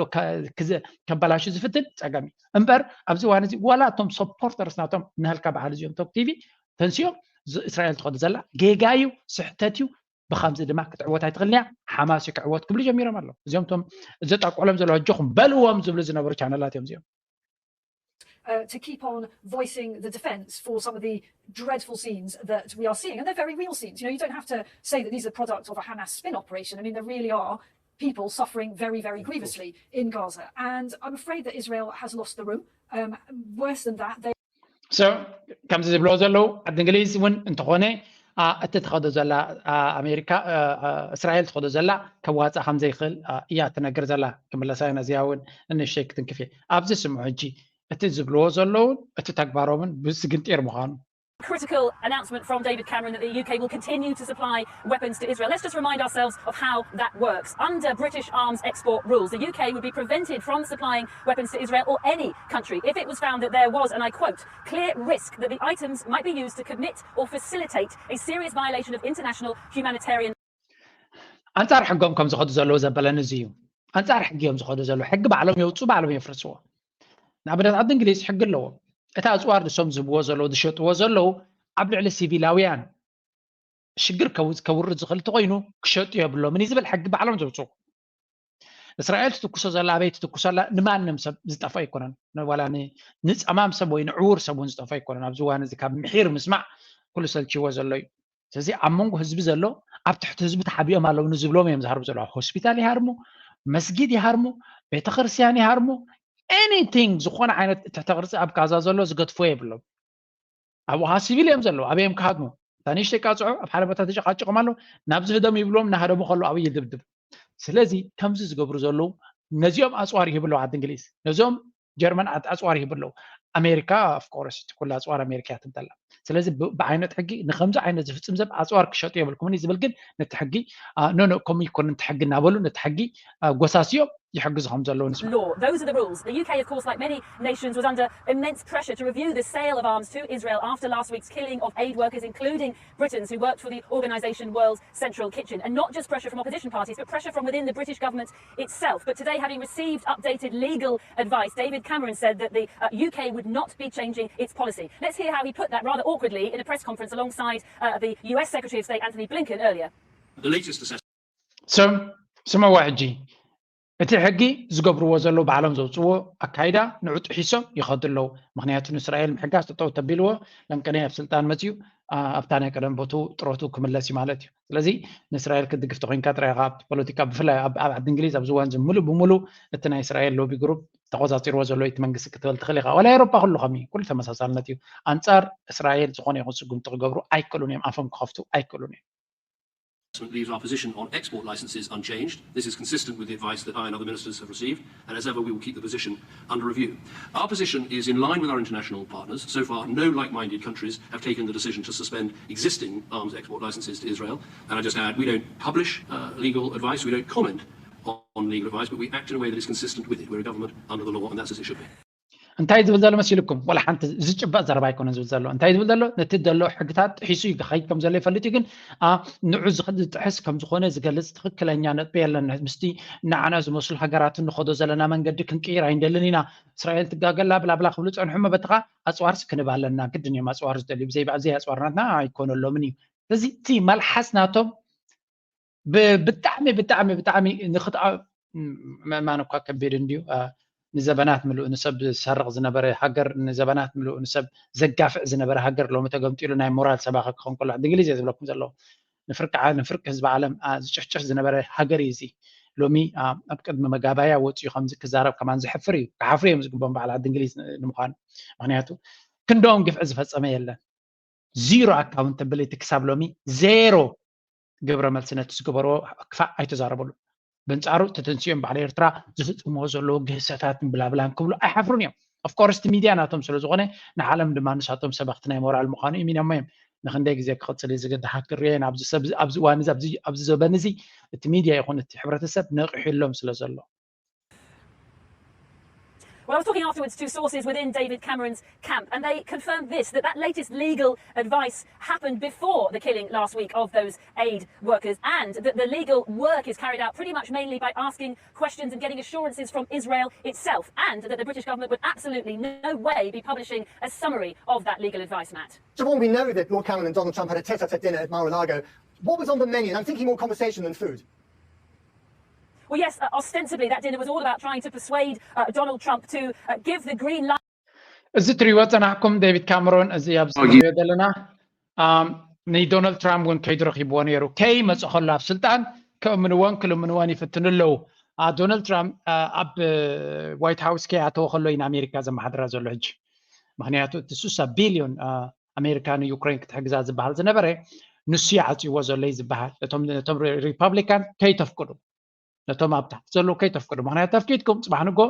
ከበላሹ ዝፍትን ፀገም እዩ እምበር ኣብዚ እዋን እዚ ዋላ እቶም ሰፖርተርስ ናቶም ንህልካ በዓል እዚኦም ቶክ ቲቪ ተንስኦም እስራኤል ትኸዱ ዘላ ጌጋ እዩ፣ ስሕተት እዩ፣ ብከምዚ ድማ ክትዕወት ኣይትኽእልን እያ፣ ሓማስ እዩ ክዕወት ክብሉ ጀሚሮም ኣለዉ። እዚኦም እቶም ዘጣቆሎም ዘለዉ ኣጆኹም በልዎም ዝብሉ ዝነበሩ ቻነላት እዮም እዚኦም። Uh, to keep on voicing the defense for some of the dreadful scenes that we are seeing. And they're very real scenes. You know, you don't have to say that these are the product of a Hamas spin operation. I mean, there really are people suffering very, very grievously in Gaza. And I'm afraid that Israel has lost the room. Um, worse than that, they so ከምዚ ዝብለዎ ዘለዉ ዓዲ እንግሊዝ እውን እንተኾነ እቲ ትኸዶ ዘላ ኣሜሪካ እስራኤል ትኸዶ ዘላ ከዋፃእ ከም ዘይኽእል እያ ትነግር ዘላ። ክምለሳ ነዚኣ እውን እንሸይ ክትንክፍ እየ። ኣብዚ ስምዑ ሕጂ እቲ ዝብልዎ ዘለውን እቲ ተግባሮምን ብስግንጢር ምዃኑ critical announcement from David Cameron that the U K will continue to supply weapons to Israel. Let's just remind ourselves of how that works. Under British arms export rules, the U K would be prevented from supplying weapons to Israel or any country if it was found that there was, and I quote, clear risk that the items might be used to commit or facilitate a serious violation of international humanitarian ኣንጻር ሕጎም ከም ዝኸዱ ዘለዉ ዘበለኒ እዚ እዩ። ኣንጻር ሕጊ እዮም ዝኸዱ ዘለዉ። ሕጊ ባዕሎም የውፅኡ፣ ባዕሎም የፍርስዎ። ንኣብነት ዓዲ እንግሊዝ ሕጊ ኣለዎም። እቲ ኣፅዋር ንሶም ዝህብዎ ዘለዉ ዝሸጥዎ ዘለዉ ኣብ ልዕሊ ሲቪላውያን ሽግር ከውርድ ዝኽእል እንተኮይኑ ክሸጡ የብሎምን እዩ ዝብል ሕጊ ባዕሎም ዘውፅኡ። እስራኤል ትትኩሶ ዘላ ኣበይ ትትኩሶ ኣላ ንማንም ሰብ ዝጠፍኦ ኣይኮነን። ዋላ ንፀማም ሰብ ወይ ንዕውር ሰብ እውን ዝጠፍኦ ኣይኮነን። ኣብዚ እዋን እዚ ካብ ምሒር ምስማዕ ኩሉ ሰልችዎ ዘሎ እዩ። ስለዚ ኣብ መንጎ ህዝቢ ዘሎ ኣብ ትሕቲ ህዝቢ ተሓቢኦም ኣለዉ ንዝብሎም እዮም ዝሃርሙ ዘለዉ። ሆስፒታል ይሃርሙ፣ መስጊድ ይሃርሙ፣ ቤተክርስትያን ይሃርሙ፣ anything ዝኾነ ዓይነት ትሕተ ቅርፂ ኣብ ጋዛ ዘሎ ዝገድፎ የብሎም። ኣብኡ ከዓ ሲቪል እዮም ዘለዉ፣ ኣበይ እዮም ክሃድሙ? እታ ንእሽተይ ቃፅዖ ኣብ ሓደ ቦታ ተጨቃጭቆም ኣለዉ፣ ናብዚ ህደሙ ይብልዎም፣ እናሃደሙ ከለዉ ኣብኡ ይድብድብ። ስለዚ ከምዚ ዝገብሩ ዘለዉ ነዚኦም ኣፅዋር ይህቡ ኣለዉ ዓዲ እንግሊዝ፣ ነዚኦም ጀርመን ኣፅዋር ይህቡ ኣለዉ። ኣሜሪካ of course እቲ ኩሉ ኣፅዋር ኣሜሪካ እያ ትምጠላ። ስለዚ ብዓይነት ሕጊ ንከምዚ ዓይነት ዝፍፅም ሰብ ኣፅዋር ክሸጡ የብልኩምን እዩ ዝብል፣ ግን ነቲ ሕጊ no no ከምኡ ይኮን ነቲ ሕጊ እናበሉ ነቲ ሕጊ ጎሳስዮም ይሕግዙ ከም ዘለዉ ንስማ። Law. Those are the rules. The U K, of course, like many nations, was under immense pressure to review the sale of arms to Israel after last week's killing of aid workers, including Britons who worked for the organisation World Central Kitchen. And not just pressure from opposition parties, but pressure from within the British government itself. But today, having received updated legal advice, David Cameron said that the uh, U K would not be changing its policy. Let's hear how he put that rather awkwardly in a press conference alongside uh, the U S Secretary of State Antony Blinken earlier. The latest assessment. ስምዕዋ ሕጂ፣ እቲ ሕጊ ዝገብርዎ ዘለዉ ባዕሎም ዘውፅዎ ኣካይዳ ንዑ ጥሒሶም ይኸዱ ኣለዉ። ምክንያቱ ንእስራኤል ምሕጋዝ ጠጠው ተቢልዎ፣ ለምቀነ ኣብ ስልጣን መፅዩ ኣብታ ናይ ቀደም ቦቱ ጥሮቱ ክምለስ እዩ ማለት እዩ። ስለዚ ንእስራኤል ክትድግፍ ተኮይንካ ጥራይ ኢኻ ኣብቲ ፖለቲካ፣ ብፍላይ ኣብ ዓዲ እንግሊዝ ኣብዚ እዋን እዚ ሙሉእ ብሙሉእ እቲ ናይ እስራኤል ሎቢ ግሩፕ ተቆፃፂርዎ ዘሎ እቲ መንግስቲ ክትበል ትኽእል ኢኻ። ዋላ ኤሮፓ ኩሉ ከምኡ ኩሉ ተመሳሳልነት እዩ። ኣንፃር እስራኤል ዝኾነ ይኹን ስጉምቲ ክገብሩ ኣይክእሉን እዮም፣ ኣፎም ክኸፍቱ ኣይክእሉን እዮም። Leaves our position on export licenses unchanged. This is consistent with the advice that I and other ministers have received, and as ever, we will keep the position under review. Our position is in line with our international partners. So far, no like minded countries have taken the decision to suspend existing arms export licenses to Israel. And I just add, we don't publish uh, legal advice, we don't comment on legal advice, but we act in a way that is consistent with it. We're a government under the law, and that's as it should be. እንታይ ዝብል ዘሎ መሲልኩም? ዋላ ሓንቲ ዝጭበጥ ዘረባ ኣይኮነን ዝብል ዘሎ። እንታይ ዝብል ዘሎ? ነቲ ዘሎ ሕግታት ጥሒሱ ይኸይድ ከም ዘሎ ይፈልጥ እዩ፣ ግን ንዑ ዝጥሕስ ከም ዝኾነ ዝገልፅ ትኽክለኛ ነጥቢ የለን። ምስቲ ንዓና ዝመስሉ ሃገራት እንኸዶ ዘለና መንገዲ ክንቅይር ኣይንደልን ኢና። እስራኤል ትጋገላ ብላብላ ክብሉ ፀንሑ እሞ በትኻ ኣፅዋርስ ክንብ ኣለና። ግድን እዮም ኣፅዋር ዝደልዩ፣ ብዘይ ኣፅዋር ናትና ኣይኮነሎምን እዩ። ስለዚ እቲ መልሓስ ናቶም ብጣዕሚ ብጣዕሚ ብጣዕሚ ንክትኣ ምእማን እኳ ከቢድ እንድዩ። ንዘበናት ምሉእ ንሰብ ዝሰርቕ ዝነበረ ሃገር፣ ንዘበናት ምሉእ ንሰብ ዘጋፍዕ ዝነበረ ሃገር ሎሚ ተገምጢሉ ናይ ሞራል ሰባኺ ክኸውን ከሎ፣ ዓዲ እንግሊዝ እየ ዝብለኩም ዘለኹ። ንፍርቂ ንፍርቂ ህዝቢ ዓለም ዝጭሕጭሕ ዝነበረ ሃገር እዩ እዚ። ሎሚ ኣብ ቅድሚ መጋባያ ወፂኡ ከምዚ ክዛረብ ከማን ዘሕፍር እዩ። ክሓፍሩ እዮም ዝግቦም በዓል ዓዲ እንግሊዝ ንምዃኑ። ምክንያቱ ክንዶም ግፍዒ ዝፈፀመ የለን። ዚሮ ኣካውንተብሊቲ ክሳብ ሎሚ ዜሮ ግብረ መልሲ ነቲ ዝገበርዎ ክፋእ ኣይተዛረበሉ። በንጻሩ ተተንሲኦም በዓል ኤርትራ ዝፍጽምዎ ዘለዉ ግህሰታትን ብላብላን ክብሉ ኣይሓፍሩን እዮም። ኦፍኮርስ እቲ ሚድያ ናቶም ስለ ዝኾነ ንዓለም ድማ ንሳቶም ሰበኽቲ ናይ ሞራል ምዃኑ እሚኖሞ እዮም። ንክንደይ ግዜ ክቕጽል እዩ ዝግድሃት ክርኤን ኣብዚ ሰብ ኣብዚ እዋን እዚ ኣብዚ ዘበን እዚ እቲ ሚድያ ይኹን እቲ ሕብረተሰብ ነቒሑሎም ስለ ዘሎ። Well, I was talking afterwards to sources within David Cameron's camp, and they confirmed this, that that latest legal advice happened before the killing last week of those aid workers, and that the legal work is carried out pretty much mainly by asking questions and getting assurances from Israel itself, and that the British government would absolutely no way be publishing a summary of that legal advice, Matt. Siobhan, we know that Lord Cameron and Donald Trump had a tete-a-tete dinner at Mar-a-Lago What was on the menu? And I'm thinking more conversation than food. Well, yes, uh, ostensibly that dinner was all about trying to persuade uh, Donald Trump to uh, give the green light. እዚ ትሪእዎ ፀናሕኩም ዴቪድ ካምሮን እዚ ኣብዚ ንሪኦ ዘለና ንዶናልድ ትራምፕ እውን ከይዱ ረኪብዎ ነይሩ። ከይመፁ ከሎ ኣብ ስልጣን ከእምንዎን ክልምንዎን ይፍትኑ ኣለዉ። ዶናልድ ትራምፕ ኣብ ዋይት ሃውስ ከይኣተወ ከሎ እዩ ንኣሜሪካ ዘመሓድራ ዘሎ ሕጂ። ምክንያቱ እቲ ስሳ ቢልዮን ኣሜሪካ ንዩክሬን ክትሕግዛ ዝበሃል ዝነበረ ንሱ ይዓፅዎ ዘሎ እዩ ዝበሃል። ነቶም ሪፐብሊካን ከይተፍቅዱ ነቶም ኣብ ታሕቲ ዘለዉ ከይተፍቅዱ። ምክንያቱ ተፍቂድኩም ፅባሕ ንጎ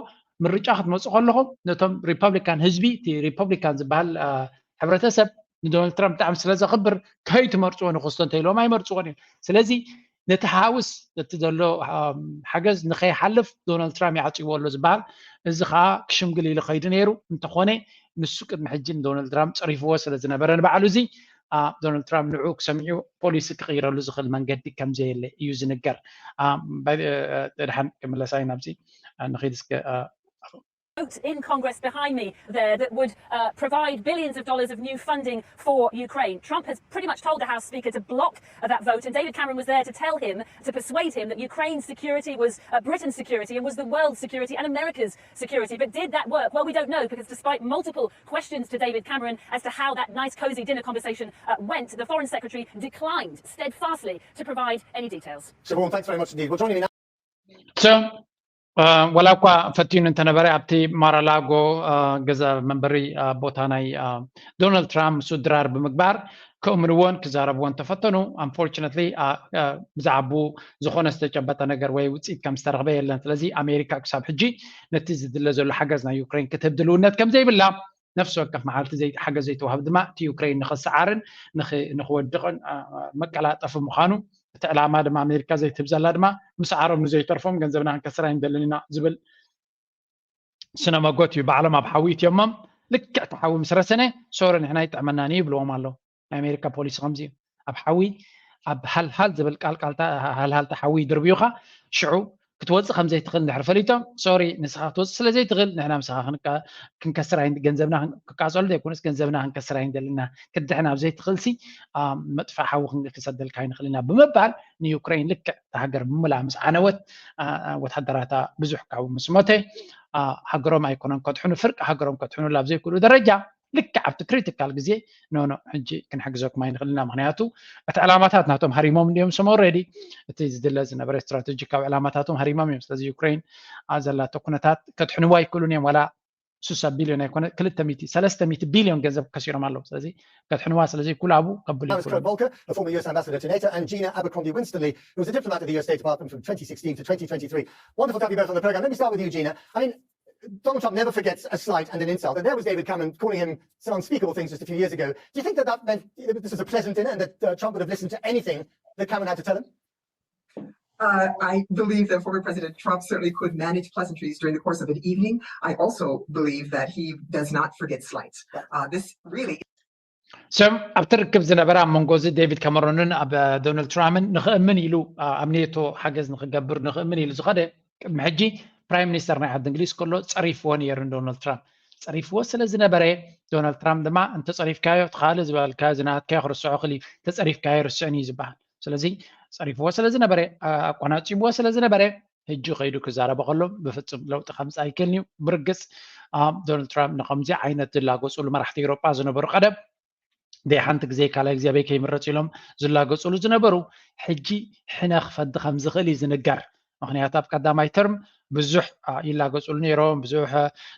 ምርጫ ክትመፁ ከለኹም ነቶም ሪፐብሊካን ህዝቢ እቲ ሪፐብሊካን ዝበሃል ሕብረተሰብ ንዶናልድ ትራምፕ ብጣዕሚ ስለ ዘኽብር ከይትመርፅዎ ንክስቶ እንተኢሎም ኣይመርፅዎን እዮም። ስለዚ ነቲ ሃውስ ነቲ ዘሎ ሓገዝ ንከይሓልፍ ዶናልድ ትራምፕ ይዓፅዎ ኣሎ ዝበሃል እዚ ከዓ ክሽምግል ኢሉ ከይዱ ነይሩ። እንተኾነ ንሱ ቅድሚ ሕጂ ንዶናልድ ትራምፕ ፀሪፍዎ ስለ ዝነበረ ንባዕሉ እዚ ዶናልድ ትራምፕ ንዑ ክሰሚዑ ፖሊሲ ክቕይረሉ ዝኽእል መንገዲ ከም ዘየለ እዩ ዝንገር። ደድሓን ክምለሳ እዩ ናብዚ ንኸይድ እስከ vote in Congress behind me there that would uh, provide billions of dollars of new funding for Ukraine. Trump has pretty much told the House Speaker to block that vote, and David Cameron was there to tell him, to persuade him that Ukraine's security was uh, Britain's security and was the world's security and America's security. But did that work? Well, we don't know, because despite multiple questions to David Cameron as to how that nice, cosy dinner conversation uh, went, the Foreign Secretary declined steadfastly to provide any details. Siobhan, thanks very much indeed. Well, joining me now. So, uh, ወላ እኳ ፈቲኑ እንተነበረ ኣብቲ ማራላጎ ገዛ መንበሪ ቦታ ናይ ዶናልድ ትራምፕ ምስኡ ድራር ብምግባር ክእምንዎን ክዛረብዎን ተፈተኑ። Unfortunately ብዛዕባኡ ዝኾነ ዝተጨበጠ ነገር ወይ ውፅኢት ከም ዝተረኽበ የለን። ስለዚ ኣሜሪካ ክሳብ ሕጂ ነቲ ዝድለ ዘሎ ሓገዝ ናይ ዩክሬን ክትህብ ድልውነት ከም ዘይብላ ነፍሲ ወከፍ መዓልቲ ሓገዝ ዘይተዋህብ ድማ እቲ ዩክሬን ንኽሰዓርን ንኽወድቕን መቀላጠፊ ምዃኑ እቲ ዕላማ ድማ ኣሜሪካ ዘይትህብ ዘላ ድማ ምስዓሮም ንዘይተርፎም ገንዘብና ክንከስር ኣይንደልን ኢና ዝብል ስነ መጎት እዩ። ባዕሎም ኣብ ሓዊ እትዮሞም ልክዕ እቲ ሓዊ ምስ ረሰነ ሶሪ ንሕና ይጥዕመናን እዩ ይብልዎም ኣለዉ። ናይ ኣሜሪካ ፖሊሲ ከምዚ እዩ። ኣብ ሓዊ ኣብ ሃልሃል ዝብል ቃልቃልታ ሃልሃልቲ ሓዊ ይድርብዩኻ ሽዑ ክትወፅእ ከም ዘይትኽእል እንድሕር ፈሊጦም ሶሪ ንስኻ ክትወፅእ ስለ ዘይትኽእል ንሕና ምሳኻ ክንከስር ኣይ ገንዘብና ክቃፀሉ ዘይኮነስ ገንዘብና ክንከስር ኣይንደልና ክትድሕን ኣብ ዘይትኽእልሲ መጥፋእ ሓዊ ክንክሰደልካ ኣይንኽእል ኢና ብምባል ንዩክሬን ልክዕ እታ ሃገር ብምላ ምስ ዓነወት ወታደራታ ብዙሕ ካብኡ ምስ ሞተ ሃገሮም ኣይኮነን ከድሕኑ ፍርቂ ሃገሮም ከድሕኑላ ኣብ ዘይክእሉ ደረጃ ልክዕ ኣብቲ ክሪቲካል ግዜ ኖኖ ሕጂ ክንሕግዘኩም ኣይንኽእል ኢና ምክንያቱ እቲ ዕላማታት ናቶም ሃሪሞም እንዲዮም ስም already እቲ ዝድለ ዝነበረ ስትራቴጂካዊ ዕላማታቶም ሃሪሞም እዮም ስለዚ ዩክሬን ዘላቶ ኩነታት ከድሕንዋ ኣይክእሉን እዮም ዋላ ስሳ ቢልዮን ኣይኮነ ክልተ ሚእቲ ሰለስተ ሚእቲ ቢልዮን ገንዘብ ከሲሮም ኣለዉ ስለዚ ከድሕንዋ ስለዚ ኩላቡ ከብሉ That was Kurt Volker, a former U S ambassador to NATO, and Gina Abercrombie Winstanley, who was a diplomat at the U S State Department from twenty sixteen to twenty twenty-three. Wonderful to have you both on the program. Let me start with you, Gina. I mean, Donald Trump never forgets a slight and an insult. And there was David Cameron calling him some unspeakable things just a few years ago. Do you think that that meant this was a pleasant dinner and that uh, Trump would have listened to anything that Cameron had to tell him? Uh, I believe that former President Trump certainly could manage pleasantries during the course of an evening. I also believe that he does not forget slights. Uh, this really So ኣብቲ ርክብ ዝነበረ ኣብ መንጎ እዚ ዴቪድ ካመሮንን ኣብ ዶናልድ ትራምፕን ንኽእምን ኢሉ ኣብ ኔቶ ሓገዝ ንክገብር ንኽእምን ኢሉ ዝኸደ ቅድሚ ሕጂ ፕራይም ሚኒስተር ናይ ዓዲ እንግሊዝ ከሎ ፀሪፍዎ ነይሩ ንዶናልድ ትራምፕ ፀሪፍዎ ስለ ዝነበረ ዶናልድ ትራምፕ ድማ እንተፀሪፍካዮ እቲ ካልእ ዝበልካዮ ዝናትካዮ ክርስዖ ክል ተፀሪፍካዮ ርስዕን እዩ ዝበሃል ስለዚ ፀሪፍዎ ስለ ዝነበረ ኣቆናፂብዎ ስለ ዝነበረ ሕጂ ከይዱ ክዛረበ ከሎ ብፍፁም ለውጢ ከምፅእ ኣይክእልን እዩ ብርግፅ ዶናልድ ትራምፕ ንከምዚ ዓይነት ዝላገፅሉ መራሕቲ ኤውሮጳ ዝነበሩ ቀደም ደይ ሓንቲ ግዜ ካልኣይ እግዚኣብሔር ከይምረፅ ኢሎም ዝላገፅሉ ዝነበሩ ሕጂ ሕነ ክፈዲ ከም ዝኽእል እዩ ዝንገር ምክንያቱ ኣብ ቀዳማይ ተርም ብዙሕ ይላገፅሉ ነይሮም ብዙሕ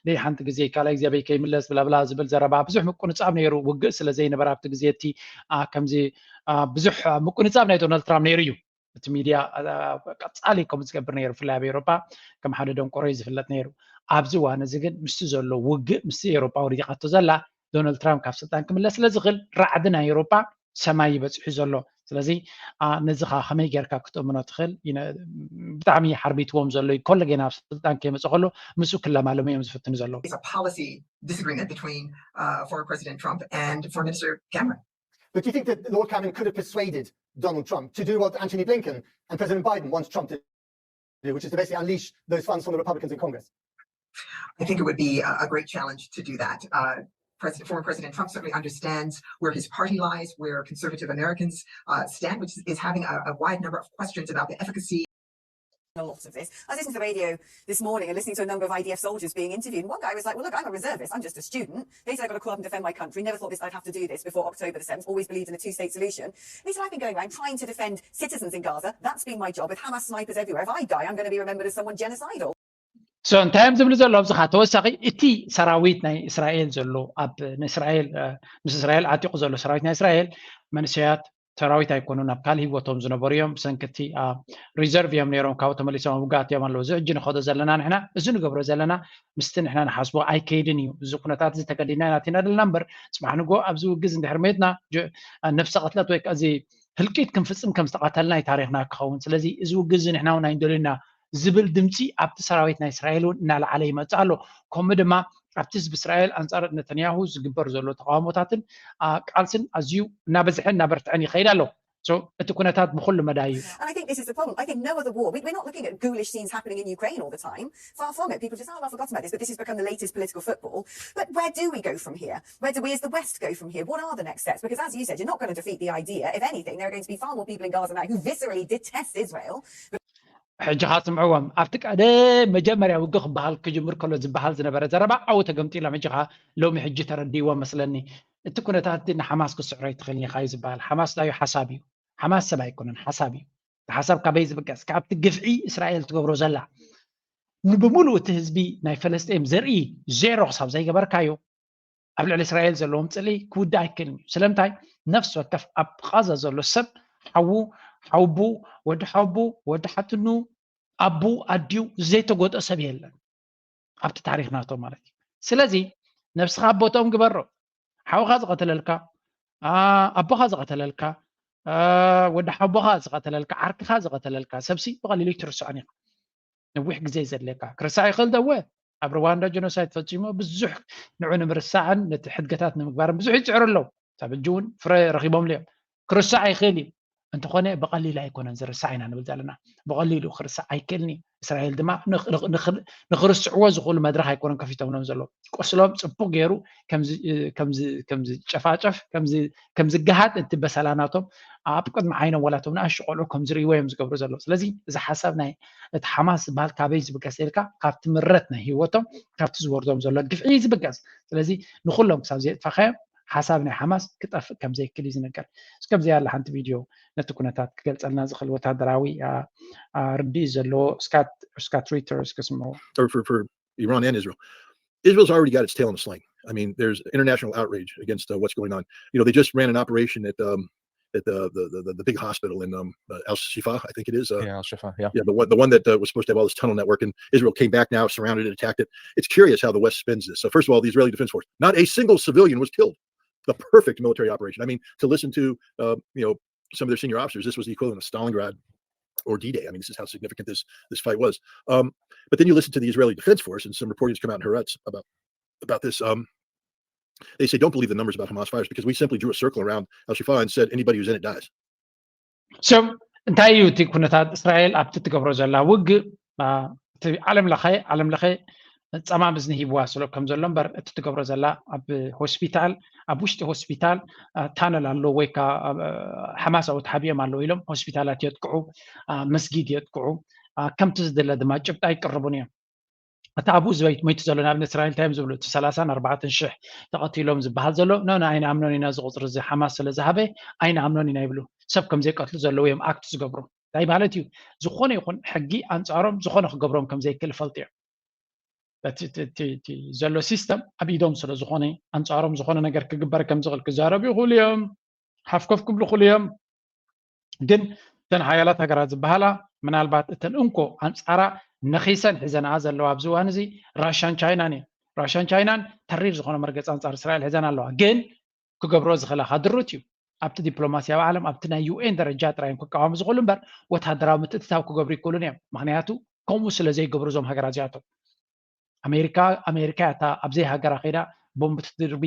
ደይ ሓንቲ ግዜ ካልኣይ እግዚኣብሔር ከይምለስ ብላብላ ዝብል ዘረባ ብዙሕ ምቁንፃብ ነይሩ ውግእ ስለ ዘይነበረ ኣብቲ ግዜ እቲ ከምዚ ብዙሕ ምቁንፃብ ናይ ዶናልድ ትራምፕ ነይሩ እዩ እቲ ሚድያ ቀፃሊ ከምኡ ዝገብር ነይሩ ብፍላይ ኣብ ኤውሮጳ ከም ሓደ ደንቆሮ እዩ ዝፍለጥ ነይሩ ኣብዚ እዋን እዚ ግን ምስቲ ዘሎ ውግእ ምስቲ ኤውሮጳ ወዲቃቶ ዘላ ዶናልድ ትራምፕ ካብ ስልጣን ክምለስ ስለ ዝኽእል ራዕዲ ናይ ኤውሮጳ ሰማይ ይበፅሑ ዘሎ ስለዚ ነዚ ከዓ ከመይ ጌርካ ክትእምኖ ትኽእል ብጣዕሚ ሓርቢትዎም ዘሎ እዩ ኮሎ ጌና ኣብ ስልጣን ከይመፀ ከሎ ምስኡ ክለማለሙ እዮም ዝፍትኑ ዘለዉ policy disagreement between uh, former President Trump and Foreign Minister Cameron. But do you think that Lord Cameron could have persuaded Donald Trump to do what Antony Blinken and President Biden wants Trump to do, which is to basically unleash those funds from the Republicans in Congress? I think it would be a great challenge to do that. Uh, President, former President Trump certainly understands where his party lies, where conservative Americans uh, stand, which is having a, a wide number of questions about the efficacy. A lot of this. I was listening to the radio this morning and listening to a number of I D F soldiers being interviewed. And one guy was like, "Well, look, I'm a reservist. I'm just a student." He said, "I've got to call up and defend my country. Never thought this I'd have to do this before October the seventh. Always believed in a two-state solution." And he said, "I've been going around trying to defend citizens in Gaza. That's been my job. With Hamas snipers everywhere, if I die, I'm going to be remembered as someone genocidal." So እንታይ እዮም ዝብሉ ዘሎ ኣብዚ ኸዓ ተወሳኺ እቲ ሰራዊት ናይ እስራኤል ዘሎ ኣብ ንእስራኤል ምስ እስራኤል ዓጢቑ ዘሎ ሰራዊት ናይ እስራኤል መንእሰያት ሰራዊት ኣይኮኑን፣ ኣብ ካልእ ህይወቶም ዝነበሩ እዮም። ብሰንኪ እቲ ሪዘርቭ እዮም ነይሮም፣ ካብኡ ተመሊሶም ኣብ ውግኣት እዮም ኣለዉ። እዚ ሕጂ ንኸዶ ዘለና ንሕና፣ እዚ ንገብሮ ዘለና ምስቲ ንሕና ንሓስቦ ኣይከይድን እዩ። እዚ ኩነታት እዚ ተገዲድና ኢና ኣቲና ዘለና እምበር፣ ጽባሕ ንግሆ ኣብዚ ውግእ እዚ እንድሕር መይትና፣ ነፍሰ ቅትለት ወይ እዚ ህልቂት ክንፍጽም ከም ዝተቐተልና እዩ ታሪኽና ክኸውን። ስለዚ እዚ ውግእ እዚ ንሕና እውን ኣይንደልዩና ዝብል ድምፂ ኣብቲ ሰራዊት ናይ እስራኤል እውን እናለዓለ ይመጽእ ኣሎ። ከምኡ ድማ ኣብቲ ህዝቢ እስራኤል ኣንጻር ነተንያሁ ዝግበር ዘሎ ተቃውሞታትን ቃልስን ኣዝዩ እናበዝሐን እናበርትዐን ይኸይድ ኣሎ። እቲ ኩነታት ብኩሉ መዳይ እዩ። And I think this is the problem. I think no other war, we, we're not looking at ghoulish scenes happening in Ukraine all the time. Far from it. People just, "Oh, I forgot about this," but this has become the latest political football. But where do we go from here? Where do we as the West go from here? What are the next steps? Because as you said, you're not going to defeat the idea. If anything, there are going to be far more people in Gaza now who viscerally detest Israel. ሕጂ ኸዓ ስምዕዎም፣ ኣብቲ ቀደም መጀመርያ ውግእ ክበሃል ክጅምር ከሎ ዝበሃል ዝነበረ ዘረባ ኣብኡ ተገምጢሎም። ሕጂ ኸዓ ሎሚ ሕጂ ተረዲእዎ መስለኒ። እቲ ኩነታት እቲ ንሓማስ ክስዕሮ ኣይትኽእልን ኢኻ እዩ ዝበሃል። ሓማስ እንታይ እዩ? ሓሳብ እዩ። ሓማስ ሰብ ኣይኮነን፣ ሓሳብ እዩ። እቲ ሓሳብ ካበይ ዝብገስ? ካብቲ ግፍዒ እስራኤል ትገብሮ ዘላ። ንብምሉኡ እቲ ህዝቢ ናይ ፈለስጤም ዘርኢ ዜሮ ክሳብ ዘይገበርካዮ ኣብ ልዕሊ እስራኤል ዘለዎም ፅልኢ ክውዳእ ኣይክእልን እዩ። ስለምንታይ? ነፍሲ ወከፍ ኣብ ቓዛ ዘሎ ሰብ ሓዉ፣ ሓውቡ፣ ወዲ ሓውቡ፣ ወዲ ሓትኑ፣ ኣቡ፣ ኣዲኡ ዘይተጎድኦ ሰብ የለን ኣብቲ ታሪኽ ናቶም ማለት እዩ። ስለዚ ነብስኻ ኣብ ቦትኦም ግበሮ። ሓውኻ ዝቐተለልካ፣ ኣቦኻ ዝቐተለልካ፣ ወዲ ሓቦኻ ዝቐተለልካ፣ ዓርክኻ ዝቐተለልካ ሰብሲ ብቐሊሉ ኣይትርስዖን ኢኻ። ነዊሕ ግዜ ዘድልየካ። ክርሳዕ ይኽእል ደወ ኣብ ሩዋንዳ ጀኖሳይድ ፈፂሙ ብዙሕ ንዑ ንምርሳዕን ነቲ ሕድገታት ንምግባርን ብዙሕ ይፅዕሩ ኣለዉ። ሳብ ሕጂ እውን ፍረ ረኺቦምሉ እዮም። ክርሳዕ ይኽእል እዩ። እንተኾነ ብቐሊሉ ኣይኮነን ዝርሳዕ ኢና ንብል ዘለና። ብቐሊሉ ክርሳዕ ኣይክእልን እዩ። እስራኤል ድማ ንኽርስዕዎ ዝኽእሉ መድረኽ ኣይኮነን ከፊቶምሎም ዘለዉ። ቁስሎም ፅቡቕ ገይሩ ከም ዝጨፋጨፍ ከም ዝገሃድ እቲ በሰላ ናቶም ኣብ ቅድሚ ዓይኖም ዋላ እቶም ንኣሽቱ ቆልዑ ከም ዝርእይዎ እዮም ዝገብሩ ዘለዉ። ስለዚ እዚ ሓሳብ ናይ እቲ ሓማስ ዝበሃል ካበይ ዝብገስ ኢልካ ካብቲ ምረት ናይ ህይወቶም ካብቲ ዝወርዶም ዘሎ ግፍዒ እዩ ዝብገስ። ስለዚ ንኹሎም ክሳብ ዘየጥፋኻዮም ሓሳብ ናይ ሓማስ ክጠፍእ ከም ዘይክእል እዩ ዝነገር። እስከ ኣብዚኣ ያለ ሓንቲ ቪድዮ ነቲ ኩነታት ክገልጸልና ዝኽእል ወታደራዊ ርድኢት ዘለዎ ስካት ሪተርስ ክስምዑ። Iran and Israel. Israel's already got its tail in the sling. I mean, there's international outrage against uh, what's going on. You know, they just ran an operation at um, at the the, the the big hospital in um, uh, Al Shifa, I think it is. Uh, yeah, Al Shifa. Yeah. Yeah, the one the one that uh, was supposed to have all this tunnel network, and Israel came back now, surrounded it, attacked it. It's curious how the West spins this. So first of all, the Israeli Defense Force, not a single civilian was killed. The perfect military operation. I mean, to listen to uh, you know some of their senior officers, this was the equivalent of Stalingrad or D-Day. I mean, this is how significant this this fight was. Um, but then you listen to the Israeli Defense Force, and some reporting has come out in Haaretz about about this. Um, they say don't believe the numbers about Hamas fires because we simply drew a circle around Al Shifa and said anybody who's in it dies. So እንታይ እዩ እቲ ኩነታት? እስራኤል ኣብቲ ትገብሮ ዘላ ውግእ እቲ ዓለም ለኸ ዓለም ለኸ ጸማም እዝኒ ሂብዋ ስለ ከም ዘሎ እምበር እቲ ትገብሮ ዘላ ኣብ ሆስፒታል ኣብ ውሽጢ ሆስፒታል ታነል ኣሎ ወይ ከዓ ሓማስ ኣብኡ ተሓቢኦም ኣለዉ ኢሎም ሆስፒታላት የጥቅዑ፣ መስጊድ የጥቅዑ፣ ከምቲ ዝድለ ድማ ጭብጢ ኣይቅርቡን እዮም። እቲ ኣብኡ ዝበይት ሞይቱ ዘሎ ንኣብነት እስራኤል እንታይ እዮም ዝብሉ? እቲ ሰላሳን ኣርባዕተን ሽሕ ተቐቲሎም ዝበሃል ዘሎ ኖ ኣይንኣምኖን ኢና፣ እዚ ቁፅሪ እዚ ሓማስ ስለ ዝሃበ ኣይንኣምኖን ኢና ይብሉ። ሰብ ከም ዘይቀትሉ ዘለዉ እዮም ኣክት ዝገብሩ። እንታይ ማለት እዩ? ዝኾነ ይኹን ሕጊ ኣንፃሮም ዝኾነ ክገብሮም ከም ዘይክእል ይፈልጡ እዮም። እቲ ዘሎ ሲስተም ኣብ ኢዶም ስለ ዝኾነ ኣንፃሮም ዝኾነ ነገር ክግበር ከም ዝኽእል ክዛረቡ ይኽእሉ እዮም። ሓፍኮፍ ክብሉ ይኽእሉ እዮም። ግን እተን ሓያላት ሃገራት ዝበሃላ ምናልባት እተን እንኮ ኣንፃራ ነኺሰን ሒዘንኣ ዘለዋ ኣብዚ እዋን እዚ ራሻን ቻይናን እየን። ራሻን ቻይናን ተሪር ዝኾነ መርገፂ ኣንፃር እስራኤል ሒዘን ኣለዋ። ግን ክገብሮ ዝኽእላ ድሩት እዩ። ኣብቲ ዲፕሎማስያዊ ዓለም ኣብቲ ናይ ዩ ኤን ደረጃ ጥራይ እዮም ክቃወሙ ዝኽእሉ እምበር ወታደራዊ ምትእትታው ክገብሩ ይክእሉን እዮም። ምክንያቱ ከምኡ ስለ ዘይገብሩ እዞም ሃገራት እዚኣቶም። ኣሜሪካ ኣሜሪካ እያ እታ ኣብዘይ ሃገራ ከይዳ ቦምብ ትድርቢ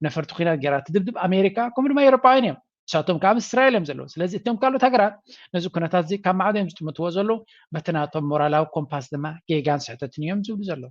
ነፈርቲ ኩናት ገይራ ትድብድብ። ኣሜሪካ ከምኡ ድማ ኤሮፓውያን እዮም። ንሳቶም ከዓ ምስ እስራኤል እዮም ዘለዉ። ስለዚ እቶም ካልኦት ሃገራት ነዚ ኩነታት እዚ ካብ ማዕዶ እዮም ዝጥምትዎ ዘለዉ። በቲ ናቶም ሞራላዊ ኮምፓስ ድማ ጌጋን ስሕተትን እዮም ዝብሉ ዘለዉ።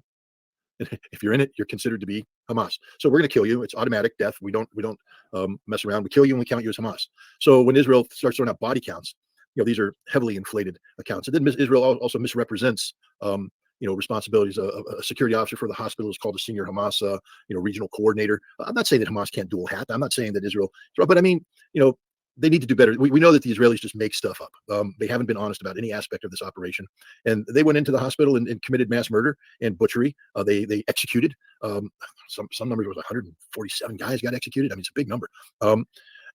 If you're in it, you're considered to be Hamas. So we're going to kill you. It's automatic death. We don't we don't um, mess around. We kill you and we count you as Hamas. So when Israel starts throwing out body counts, you know, these are heavily inflated accounts. And then Israel also misrepresents um, you know, responsibilities. A, a, security officer for the hospital is called a senior Hamas, uh, you know, regional coordinator. I'm not saying that Hamas can't dual hat. I'm not saying that Israel, but I mean, you know, they need to do better. We, we know that the Israelis just make stuff up. Um, they haven't been honest about any aspect of this operation. And they went into the hospital and, and committed mass murder and butchery. Uh, they they executed um, some some numbers was one hundred forty-seven guys got executed. I mean, it's a big number. Um,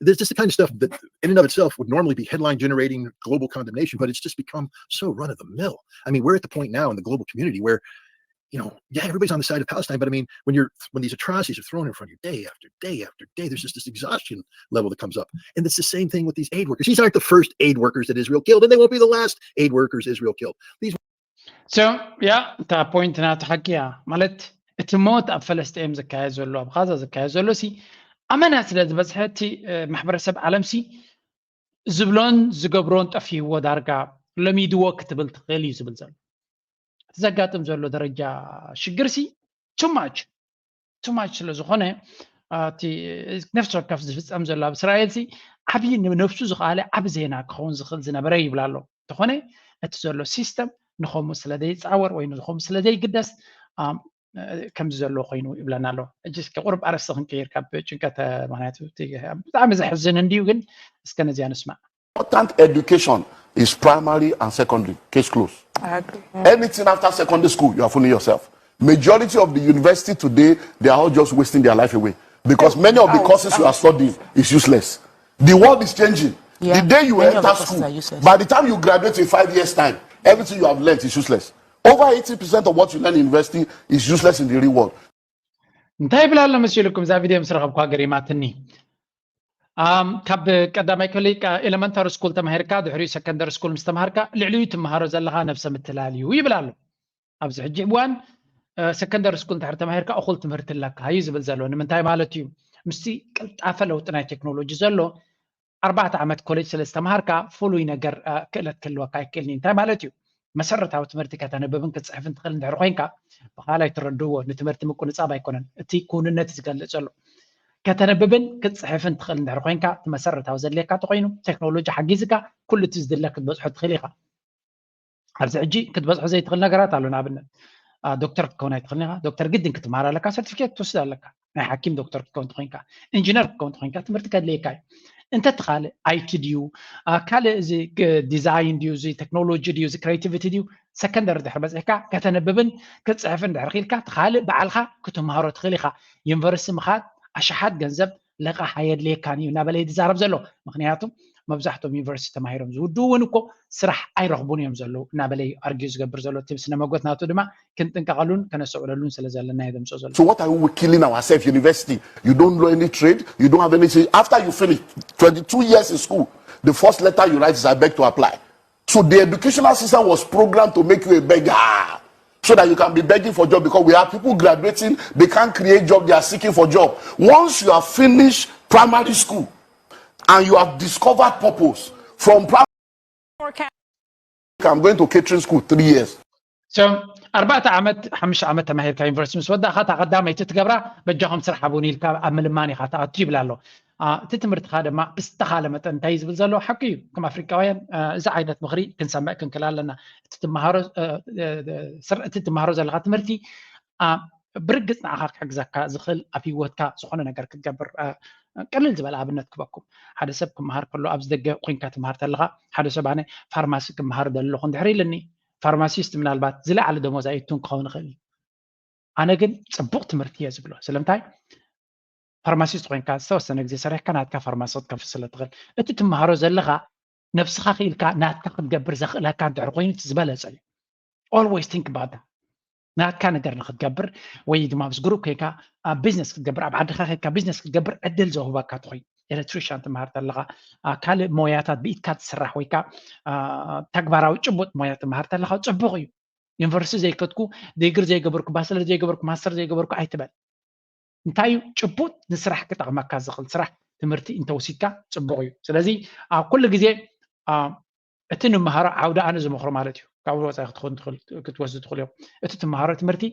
there's just the kind of stuff that, in and of itself, would normally be headline generating global condemnation, but it's just become so run of the mill. I mean, we're at the point now in the global community where you know, yeah, everybody's on the side of Palestine, but I mean, when you're when these atrocities are thrown in front of you day after day after day, there's just this exhaustion level that comes up. And it's the same thing with these aid workers. These aren't the first aid workers that Israel killed, and they won't be the last aid workers Israel killed. These so yeah, እታ point ናቲ ሓቂ እያ። ማለት እቲ ሞት ኣብ ፈለስጢኤም ዝካየድ ዘሎ ኣብ ኻዛ ዝካየድ ዘሎ ሲ ኣመና ስለ ዝበዝሐ እቲ ማሕበረሰብ ዓለም ሲ ዝብሎን ዝገብሮን ጠፊህዎ ዳርጋ ለሚድዎ ክትብል ትኽእል እዩ ዝብል ዘሎ። እቲ ዘጋጥም ዘሎ ደረጃ ሽግር ሲ too much too much ስለ ዝኾነ እቲ ነፍሲ ወከፍ ዝፍፀም ዘሎ ኣብ እስራኤል ሲ ዓብዪ ንነፍሱ ዝኸኣለ ዓብ ዜና ክኸውን ዝኽእል ዝነበረ ይብላ ኣሎ። እንተኾነ እቲ ዘሎ ሲስተም ንኸምኡ ስለ ዘይፃወር ወይ ንኸምኡ ስለ ዘይግደስ ከምዚ ዘሎ ኮይኑ ይብለና ኣሎ። ሕጂ እስኪ ቁሩብ ኣርእስቲ ክንቅይር ካብ ጭንቀት፣ ምክንያቱ ብጣዕሚ ዘሕዝን እንድዩ፣ ግን እስከ ነዚኣ ንስማዕ። Important education is primary and secondary. Case closed. Anything after secondary school, you are fooling yourself. Majority of the university today, they are all just wasting their life away because many of the courses you are studying is useless. The world is changing. Yeah. The day you enter school, by the time you graduate in five years' time, everything you have learned is useless. Over eighty percent of what you learn in university is useless in the real world. እንታይ ይብላ ኣሎ መሲልኩም? እዛ ቪድዮ ምስ ረኸብኳ ገሪማትኒ። ካብ ቀዳማይ ክፍሊ ኤለመንታሪ ስኩል ተማሂርካ ድሕሪኡ ሰከንደሪ ስኩል ምስ ተማሃርካ ልዕሊኡ ትመሃሮ ዘለኻ ነብሰ ምትላል እዩ ይብል ኣሎ። ኣብዚ ሕጂ እዋን ሰከንደሪ ስኩል እንድሕር ተማሂርካ እኹል ትምህርቲ ኣለካ እዩ ዝብል ዘሎ። ንምንታይ ማለት እዩ? ምስቲ ቅልጣፈ ለውጢ ናይ ቴክኖሎጂ ዘሎ ኣርባዕተ ዓመት ኮሌጅ ስለ ዝተምሃርካ ፍሉይ ነገር ክእለት ክህልወካ ኣይክእልን እዩ። እንታይ ማለት እዩ? መሰረታዊ ትምህርቲ ከተንብብን ክትፅሕፍን ትኽእል እንድሕር ኮይንካ ብኻልኣይ ትረድእዎ ንትምህርቲ ምቁንፃብ ኣይኮነን፣ እቲ ክውንነት እዩ ዝገልፅ ዘሎ። ከተንብብን ክትፅሕፍን ትኽእል እንድሕር ኮይንካ እቲ መሰረታዊ ዘድልየካ እንተኮይኑ ቴክኖሎጂ ሓጊዝካ ኩሉ እቲ ዝድለ ክትበፅሖ ትኽእል ኢኻ። ኣብዚ ሕጂ ክትበፅሖ ዘይትኽእል ነገራት ኣሎ። ንኣብነት ዶክተር ክትከውን ኣይትኽእልን ኢኻ። ዶክተር ግድን ክትምሃር ኣለካ፣ ሰርቲፊኬት ክትወስድ ኣለካ። ናይ ሓኪም ዶክተር ክትከውን ተኮይንካ፣ ኢንጂነር ክትከውን ተኮይንካ ትምህርቲ ከድልየካ እዩ። እንተ ትኻልእ ኣይቲ ድዩ ካልእ እዚ ዲዛይን ድዩ እዚ ቴክኖሎጂ ድዩ እዚ ክሬቲቪቲ ድዩ ሰከንደሪ ድሕር በፂሕካ ከተንብብን ክትፅሕፍን ድሕር ክኢልካ ትኻልእ በዓልካ ክትምሃሮ ትኽእል ኢኻ። ዩኒቨርሲቲ ምኻድ ኣሽሓት ገንዘብ ለቃሕ ኣየድልየካን እዩ እናበለ እዩ ዝዛረብ ዘሎ። ምክንያቱ መብዛሕትኦም ዩኒቨርሲቲ ተማሂሮም ዝውድኡ እውን እኮ ስራሕ ኣይረኽቡን እዮም ዘለዉ እናበለ እዩ ኣርጊዩ ዝገብር ዘሎ። እቲ ስነ መጎት ናቱ ድማ ክንጥንቀቐሉን ከነስተውዕለሉን ስለ ዘለና እዩ ዘምፅኦ ዘሎ። So what are we killing ourselves? University, you don't know any trade, you don't have anything. After you finish twenty-two years in school, the first letter you write is I beg to apply. So the educational system was programmed to make you a beggar so that you can be begging for job because we have people graduating, they can't create job, they are seeking for job. Once you have finished primary school and you have discovered purpose from primary I'm going to catering school three years. So ኣርባዕተ ዓመት ሓሙሽተ ዓመት ተማሂርካ ዩኒቨርሲቲ ምስ ወዳእካ እታ ቀዳመይቲ ትገብራ በጃኹም ስራሕ ሃቡኒ ኢልካ ኣብ ምልማን ኢኻ ትኣቱ ይብል ኣሎ። እቲ ትምህርትኻ ድማ ብዝተኻለ መጠን እንታይ ዝብል ዘሎ ሓቂ እዩ። ከም ኣፍሪቃውያን እዚ ዓይነት ምኽሪ ክንሰምዕ ክንክል ኣለና። እቲ ትመሃሮ ዘለኻ ትምህርቲ ብርግፅ ንዓኻ ክሕግዘካ ዝኽእል ኣብ ህይወትካ ዝኾነ ነገር ክትገብር ቀልል ዝበለ ኣብነት ክበኩም ሓደ ሰብ ክመሃር ከሎ ኣብዚ ደገ ኮይንካ ትመሃር ተለኻ ሓደ ሰብ ኣነ ፋርማሲ ክመሃር ዘለኹ እንድሕር ኢልኒ ፋርማሲስት ምናልባት ዝለዓለ ደሞዝ ኣይእቱን ክኸውን ይኽእል እዩ ኣነ ግን ፅቡቕ ትምህርቲ እየ ዝብሎ ስለምንታይ ፋርማሲስት ኮይንካ ዝተወሰነ ግዜ ሰሪሕካ ናትካ ፋርማሲ ክትከፍት ስለ ትኽእል እቲ ትመሃሮ ዘለኻ ነብስኻ ክኢልካ ናትካ ክትገብር ዘኽእለካ እንድሕር ኮይኑ እቲ ዝበለፀ እዩ always think about that ናትካ ነገር ንክትገብር ወይ ድማ ምስ ግሩፕ ኮይንካ ቢዝነስ ክትገብር ኣብ ዓድካ ከድካ ቢዝነስ ክትገብር ዕድል ዘውህበካ ትኮይ ኤሌክትሪሽያን ትምሃር ተለካ ካልእ ሞያታት ብኢድካ ትስራሕ ወይካ ተግባራዊ ጭቡጥ ሞያ ትምሃር ተለካ ፅቡቅ እዩ ዩኒቨርሲቲ ዘይከድኩ ዲግሪ ዘይገበርኩ ባስለር ዘይገበርኩ ማስተር ዘይገበርኩ ኣይትበል እንታይ እዩ ጭቡጥ ንስራሕ ክጠቅመካ ዝክእል ስራሕ ትምህርቲ እንተወሲድካ ፅቡቅ እዩ ስለዚ ኣብ ኩሉ ግዜ እቲ ንመሃሮ ዓውዲ ኣነ ዝመክሮ ማለት እዩ ካብ ወፃኢ ክትኮን ክትወስድ ትኽእል እዮም እቲ ትመሃሮ ትምህርቲ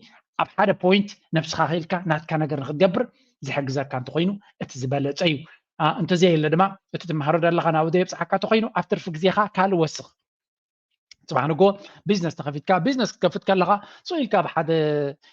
ኣብ ሓደ point ነብስኻ ክኢልካ ናትካ ነገር ንክትገብር ዝሕግዘካ እንተኮይኑ እቲ ዝበለፀ እዩ። እንተዘየለ ድማ እቲ ትመሃሮ ዘለካ ናብኡ ዘየብፅሓካ እንተኮይኑ ኣብ ትርፊ ግዜካ ካልእ ወስኽ። ፅባሕ ንጎ ቢዝነስ ተኸፊትካ፣ ቢዝነስ ክትከፍት ከለካ ስቕ ኢልካ ኣብ ሓደ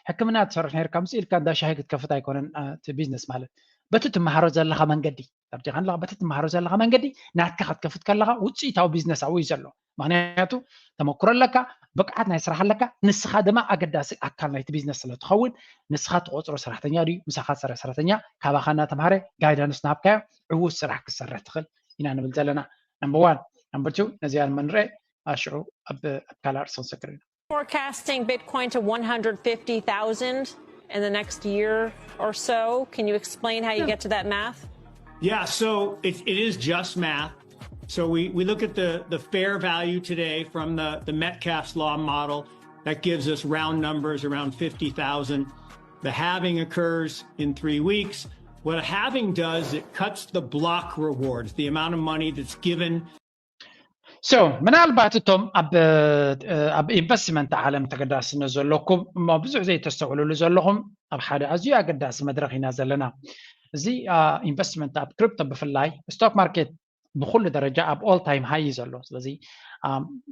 ሕክምና ትሰርሕ ነርካ ምስ ኢልካ እንዳ ሻሂ ክትከፍት ኣይኮነን። እቲ ቢዝነስ ማለት በቲ ትመሃሮ ዘለካ መንገዲ፣ ተረዲኻ ኣለካ፣ በቲ ትመሃሮ ዘለካ መንገዲ ናትካ ክትከፍት ከለካ ውፅኢታዊ ቢዝነስ ኣብኡ እዩ ዘሎ። ምክንያቱ ተመክሮ ኣለካ፣ ብቅዓት ናይ ስራሕ ኣለካ፣ ንስኻ ድማ ኣገዳሲ ኣካል ናይቲ ቢዝነስ ስለ ትኸውን ንስኻ ትቆፅሮ ሰራሕተኛ ድዩ ምሳኻ ዝሰርሕ ሰራሕተኛ ካባኻ እናተምሃረ ጋይዳንስ ናሃብካዮ ዕዉት ስራሕ ክትሰርሕ ትኽእል ኢና ንብል ዘለና። Number one። Number two፣ ነዚኣ መንርኤ ኣሽዑ ኣብ ኣብ ካልእ ኣርእስቲ ክንሰግር ኢና። Forecasting Bitcoin to one hundred fifty thousand in the next year or so. Can you explain how you get to that math? Yeah, so it, it is just math. So we, we look at the, the fair value today from the, the Metcalfe's law model. That gives us round numbers around fifty thousand. The halving occurs in three weeks. What a halving does, it cuts the block rewards, the amount of money that's given So ምናልባት እቶም ኣብ ኣብ ኢንቨስትመንት ዓለም ተገዳስነት ዘለኩም እሞ ብዙሕ ዘይተስተውዕልሉ ዘለኹም ኣብ ሓደ ኣዝዩ ኣገዳሲ መድረኽ ኢና ዘለና። እዚ ኢንቨስትመንት ኣብ ክሪፕቶ ብፍላይ ስቶክ ማርኬት ብኩሉ ደረጃ ኣብ all time high እዩ ዘሎ። ስለዚ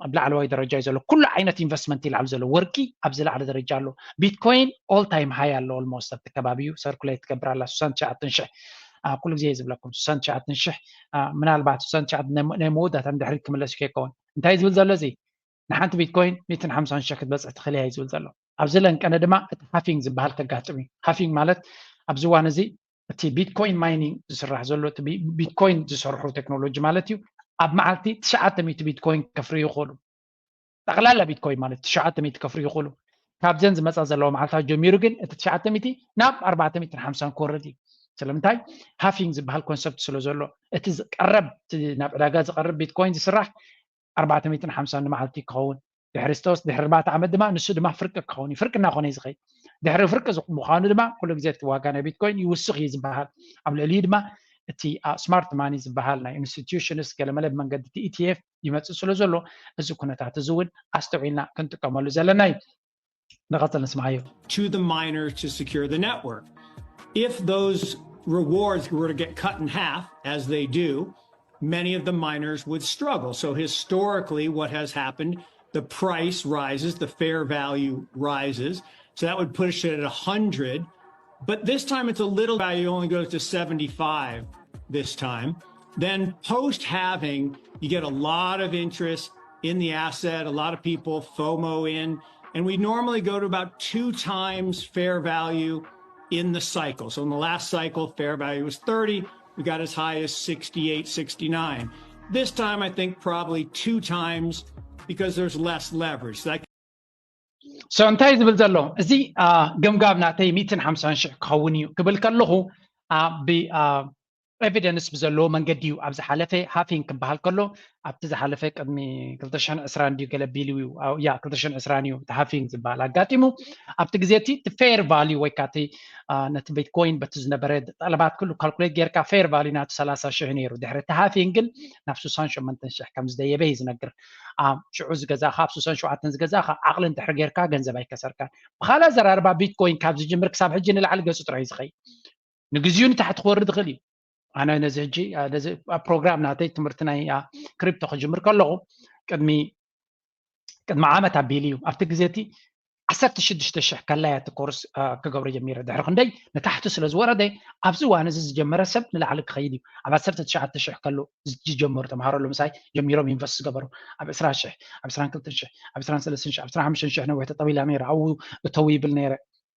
ኣብ ላዕለዋይ ደረጃ እዩ ዘሎ። ኩሉ ዓይነት ኢንቨስትመንት ይላዕሉ ዘሎ። ወርቂ ኣብዚ ላዕሊ ደረጃ ኣሎ። ቢትኮይን all time high ኣሎ። Almost ኣብቲ ከባቢ እዩ ሰርኩሌት ትገብር ኣላ። ስሳን ትሽዓተን ሽሕ ኩሉ ግዜ ዝብለኩም ስሳን ትሽዓተን ሽሕ ምናልባት ስሳን ትሽዓተ ናይ መወዳእታ ንድሕሪት ክምለስ ከይከውን እንታይ ዝብል ዘሎ እዚ ንሓንቲ ቢትኮይን ሚእትን ሓምሳን ሽሕ ክትበፅሕ ትኽእል እያ እዩ ዝብል ዘሎ። ኣብዚ ለንቀነ ድማ እቲ ሃፊንግ ዝበሃል ከጋጥም እዩ። ሃፊንግ ማለት ኣብዚ እዋን እዚ እቲ ቢትኮይን ማይኒንግ ዝስራሕ ዘሎ እቲ ቢትኮይን ዝሰርሑ ቴክኖሎጂ ማለት እዩ። ኣብ መዓልቲ ትሽዓተ ሚእቲ ቢትኮይን ከፍርዩ ይኽእሉ። ጠቕላላ ቢትኮይን ማለት ትሽዓተ ሚእቲ ከፍርዩ ይኽእሉ። ካብዘን ዝመፃ ዘለዋ መዓልታት ጀሚሩ ግን እቲ ትሽዓተ ሚእቲ ናብ ኣርባዕተ ሚእትን ሓምሳን ክወርድ እዩ። ስለምንታይ? ሃፊንግ ዝበሃል ኮንሰፕት ስለ ዘሎ እቲ ዝቀረብ ናብ ዕዳጋ ዝቀርብ ቢትኮይን ዝስራሕ ኣርባዕተ ሚእትን ሓምሳን ንመዓልቲ ክኸውን ድሕሪ ዝተወስ ድሕሪ ኣርባዕተ ዓመት ድማ ንሱ ድማ ፍርቂ ክኸውን እዩ። ፍርቂ እናኾነ እዩ ዝኸይድ። ድሕሪ ፍርቂ ምዃኑ ድማ ኩሉ ግዜ እቲ ዋጋ ናይ ቢትኮይን ይውስኽ እዩ ዝበሃል። ኣብ ልዕሊኡ ድማ እቲ ስማርት ማኒ ዝበሃል ናይ ኢንስቲትዩሽንስ ገለመለ ብመንገዲ እቲ ኢቲኤፍ ይመፅእ ስለ ዘሎ እዚ ኩነታት እዚ እውን ኣስተውዒልና ክንጥቀመሉ ዘለና እዩ። ንቐፅል ንስማዓዮ። to the miners to secure the network. If those rewards were to get cut in half, as they do, many of the miners would struggle. So historically, what has happened, the price rises, the fair value rises. So that would push it at a hundred. But this time it's a little value only goes to seventy-five this time. Then post halving, you get a lot of interest in the asset, a lot of people FOMO in. And we normally go to about two times fair value in the cycle. So in the last cycle, fair value was thirty. We got as high as sixty-eight, sixty-nine. This time, I think probably two times because there's less leverage. So that so እንታይ ዝብል ዘሎ እዚ ግምጋም ናተይ ሚእትን ሓምሳን ሽሕ ክኸውን እዩ ክብል ከለኹ ብ ኤቪደንስ ብዘለዎ መንገዲ እዩ ኣብ ዝሓለፈ ሃፊንግ ክበሃል ከሎ ኣብቲ ዝሓለፈ ቅድሚ ክልተ ሽሕን ዕስራን ድዩ ገለ ቢሉ እዩ ያ ክልተ ሽሕን ዕስራን እዩ እቲ ሃፊንግ ዝበሃል ኣጋጢሙ ኣብቲ ግዜ እቲ እቲ ፌር ቫልዩ ወይ ከዓ እቲ ነቲ ቢትኮይን በቲ ዝነበረ ጠለባት ኩሉ ካልኩሌት ጌርካ ፌር ቫልዩ ናቱ ሰላሳ ሽሕ ነይሩ ድሕሪ እቲ ሃፊንግ ግን ናብ ስሳን ሸመንተን ሽሕ ከም ዝደየበ እዩ ዝነግር ሽዑ ዝገዛእካ ኣብ ስሳን ሸውዓተን ዝገዛእካ ዓቕሊ እንድሕር ጌርካ ገንዘብ ኣይከሰርካን ብካልእ ኣዘራርባ ቢትኮይን ካብ ዝጅምር ክሳብ ሕጂ ንላዕሊ ገፁ ጥራይ እዩ ዝኸይድ ንግዚኡ ንታሕቲ ክወርድ ይኽእል እዩ ኣነ ነዚ ሕጂ ነዚ ኣብ ፕሮግራም ናተይ ትምህርቲ ናይ ክሪፕቶ ክጅምር ከለኹ ቅድሚ ቅድሚ ዓመት ኣቢሉ እዩ ኣብቲ ግዜ እቲ ዓሰርተ ሽዱሽተ ሽሕ ከላያ እቲ ኮርስ ክገብሮ ጀሚረ ድሕሪ ክንደይ ንታሕቲ ስለ ዝወረደ ኣብዚ እዋን እዚ ዝጀመረ ሰብ ንላዕሊ ክኸይድ እዩ ኣብ ዓሰርተ ትሽዓተ ሽሕ ከሎ ዝጀመሩ ተምሃሮ ሎምሳይ ጀሚሮም ኢንቨስት ዝገበሩ ኣብ ዕስራ ሽሕ ኣብ ዕስራን ክልተን ሽሕ ኣብ ዕስራን ሰለስተን ሽሕ ኣብ ዕስራን ሓሙሽተን ሽሕ ነዊሕ ተጠቢላ ነይረ ኣብኡ እተው ይብል ነይረ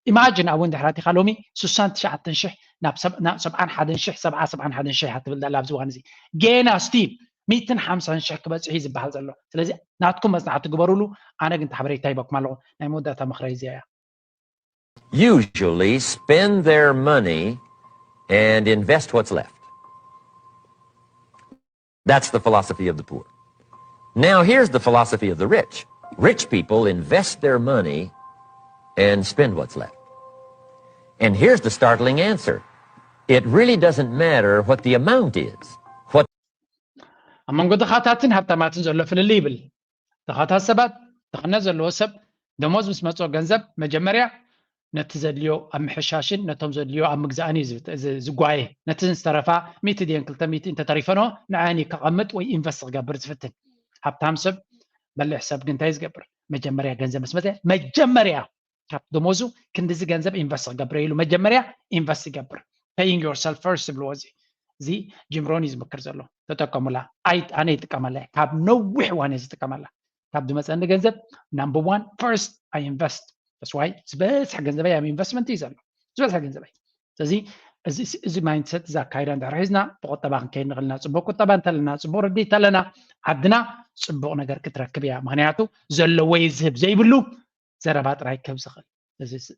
ኢማጅን ኣብ ወንድሕራቲኻ ሎሚ ስሳን ትሽዓተን ሽሕ ናብ ሰብዓን ሓደን ሽሕ ሰብዓ ሰብዓን ሓደን ሽሕ እያ ትብል ዘላ ኣብዚ እዋን እዚ ጌና ስቲል ሚእትን ሓምሳን ሽሕ ክበፅሕ እዩ ዝበሃል ዘሎ ስለዚ ናትኩም መፅናዕቲ ግበሩሉ ኣነ ግን ሓበሬታ ይበኩም ኣለኹ ናይ መወዳእታ ምኽረይ እዚኣ እያ usually spend their money and invest what's left. That's the philosophy of the poor. Now, here's the philosophy of the rich. Rich people invest their money and spend what's left. And here's the startling answer it really doesn't matter what the amount is. What ኣብ መንጎ ድኻታትን ሃብታማትን ዘሎ ፍልልይ ይብል። ድኻታት ሰባት፣ ድኽነት ዘለዎ ሰብ ደሞዝ ምስ መጽኦ ገንዘብ መጀመርያ ነቲ ዘድልዮ ኣብ ምሕሻሽን ነቶም ዘድልዮ ኣብ ምግዛእን እዩ ዝጓየ። ነቲ ዝተረፋ ሚእቲ ድየን ክልተ ሚእቲ እንተተሪፈኖ ንዓኒ ከቐምጥ ወይ ኢንቨስት ክገብር ዝፍትን። ሃብታም ሰብ፣ በሊሕ ሰብ ግን እንታይ ዝገብር? መጀመርያ ገንዘብ ምስ መፀ መጀመርያ ካብ ደሞዙ ክንዲዚ ገንዘብ ኢንቨስት ክገብር ኢሉ መጀመርያ ኢንቨስት ይገብር። Paying yourself first ዝብልዎ እዚ እዚ ጂም ሮን እዩ ዝምክር ዘሎ። ተጠቀሙላ። ኣይ ኣነ ይጥቀመላ፣ ካብ ነዊሕ ዋነ ዝጥቀመላ። ካብ ዝመፀኒ ገንዘብ ናምበር ዋን ፈርስት ኣይ ኢንቨስት። ተስዋይ ዝበዝሐ ገንዘበይ ኣብ ኢንቨስትመንት እዩ ዘሎ፣ ዝበዝሐ ገንዘበይ። ስለዚ እዚ ማይንድሰት፣ እዚ ኣካይዳ እንድሕር ሒዝና ብቁጠባ ክንከይድ ንኽእል ኢና። ፅቡቅ ቁጠባ እንተለና፣ ፅቡቅ ርድኢት ኣለና፣ ዓድና ፅቡቅ ነገር ክትረክብ እያ። ምክንያቱ ዘለዎ እዩ ዝህብ፣ ዘይብሉ ዘረባ ጥራይ ክህብ ዝኽእል።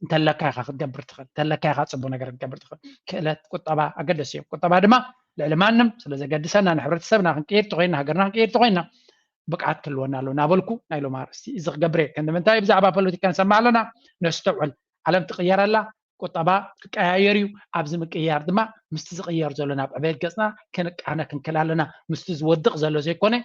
እንተለካ ኢኻ ክትገብር ትኽእል፣ እንተለካ ኢኻ ፅቡቅ ነገር ክትገብር ትኽእል። ክእለት ቁጠባ ኣገደሲ እዮም። ቁጠባ ድማ ልዕሊ ማንም ስለ ዘገድሰና፣ ንሕብረተሰብና ክንቅይር ተኮይንና፣ ሃገርና ክንቅይር ተኮይንና ብቅዓት ክህልወና ኣለዎ እናበልኩ ናይ ሎም ኣርእስቲ እዚ ክገብር እየ። ክንዲ ምንታይ ብዛዕባ ፖለቲካ ንሰማዕ ኣለና? ነስተውዕል። ዓለም ትቅየር ኣላ። ቁጠባ ክቀያየር እዩ። ኣብዚ ምቅያር ድማ ምስቲ ዝቅየር ዘሎ ናብ ዕቤት ገፅና ክንቃነ ክንክል ኣለና። ምስቲ ዝወድቅ ዘሎ ዘይኮነ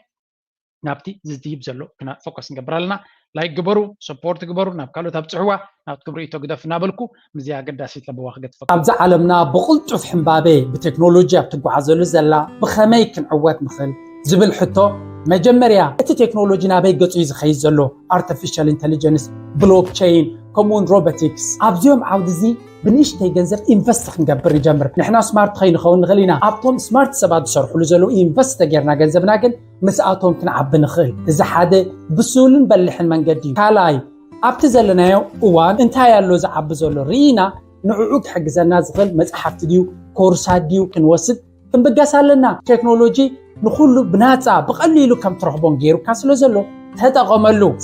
ናብቲ ዝድይብ ዘሎ ክና ፎከስ ንገብር ኣለና። ላይክ ግበሩ፣ ሰፖርት ግበሩ፣ ናብ ካልኦት ኣብፅሕዋ፣ ናትኩም ርእይቶ ግደፍ እናበልኩ ምዚ ኣገዳሲት ለበዋ ክገድፈኩም። ኣብዚ ዓለምና ብቕልጡፍ ሕምባቤ ብቴክኖሎጂ ኣብ ትጓዓዘሉ ዘላ ብኸመይ ክንዕወት ንኽእል ዝብል ሕቶ መጀመርያ እቲ ቴክኖሎጂ ናበይ ገፁ እዩ ዝኸይድ ዘሎ? ኣርቲፊሻል ኢንተሊጀንስ፣ ብሎክቸይን ከምኡውን ሮቦቲክስ ኣብዚኦም ዓውዲ እዚ ብንእሽተይ ገንዘብ ኢንቨስት ክንገብር ንጀምር። ንሕና ስማርት ከይንኸውን ንኽእል ኢና። ኣብቶም ስማርት ሰባት ዝሰርሕሉ ዘለዉ ኢንቨስት ተጌርና ገንዘብና ግን ምስኣቶም ክንዓቢ ንኽእል። እዚ ሓደ ብስሉን በሊሕን መንገዲ እዩ። ካልኣይ ኣብቲ ዘለናዮ እዋን እንታይ ኣሎ ዝዓቢ ዘሎ ርኢና ንዕኡ ክሕግዘና ዝኽእል መጽሓፍቲ ድዩ ኮርሳት ድዩ ክንወስድ ክንብገስ ኣለና። ቴክኖሎጂ ንኹሉ ብናጻ ብቐሊሉ ከም ትረኽቦን ገይሩካ ስለ ዘሎ ተጠቐመሉ።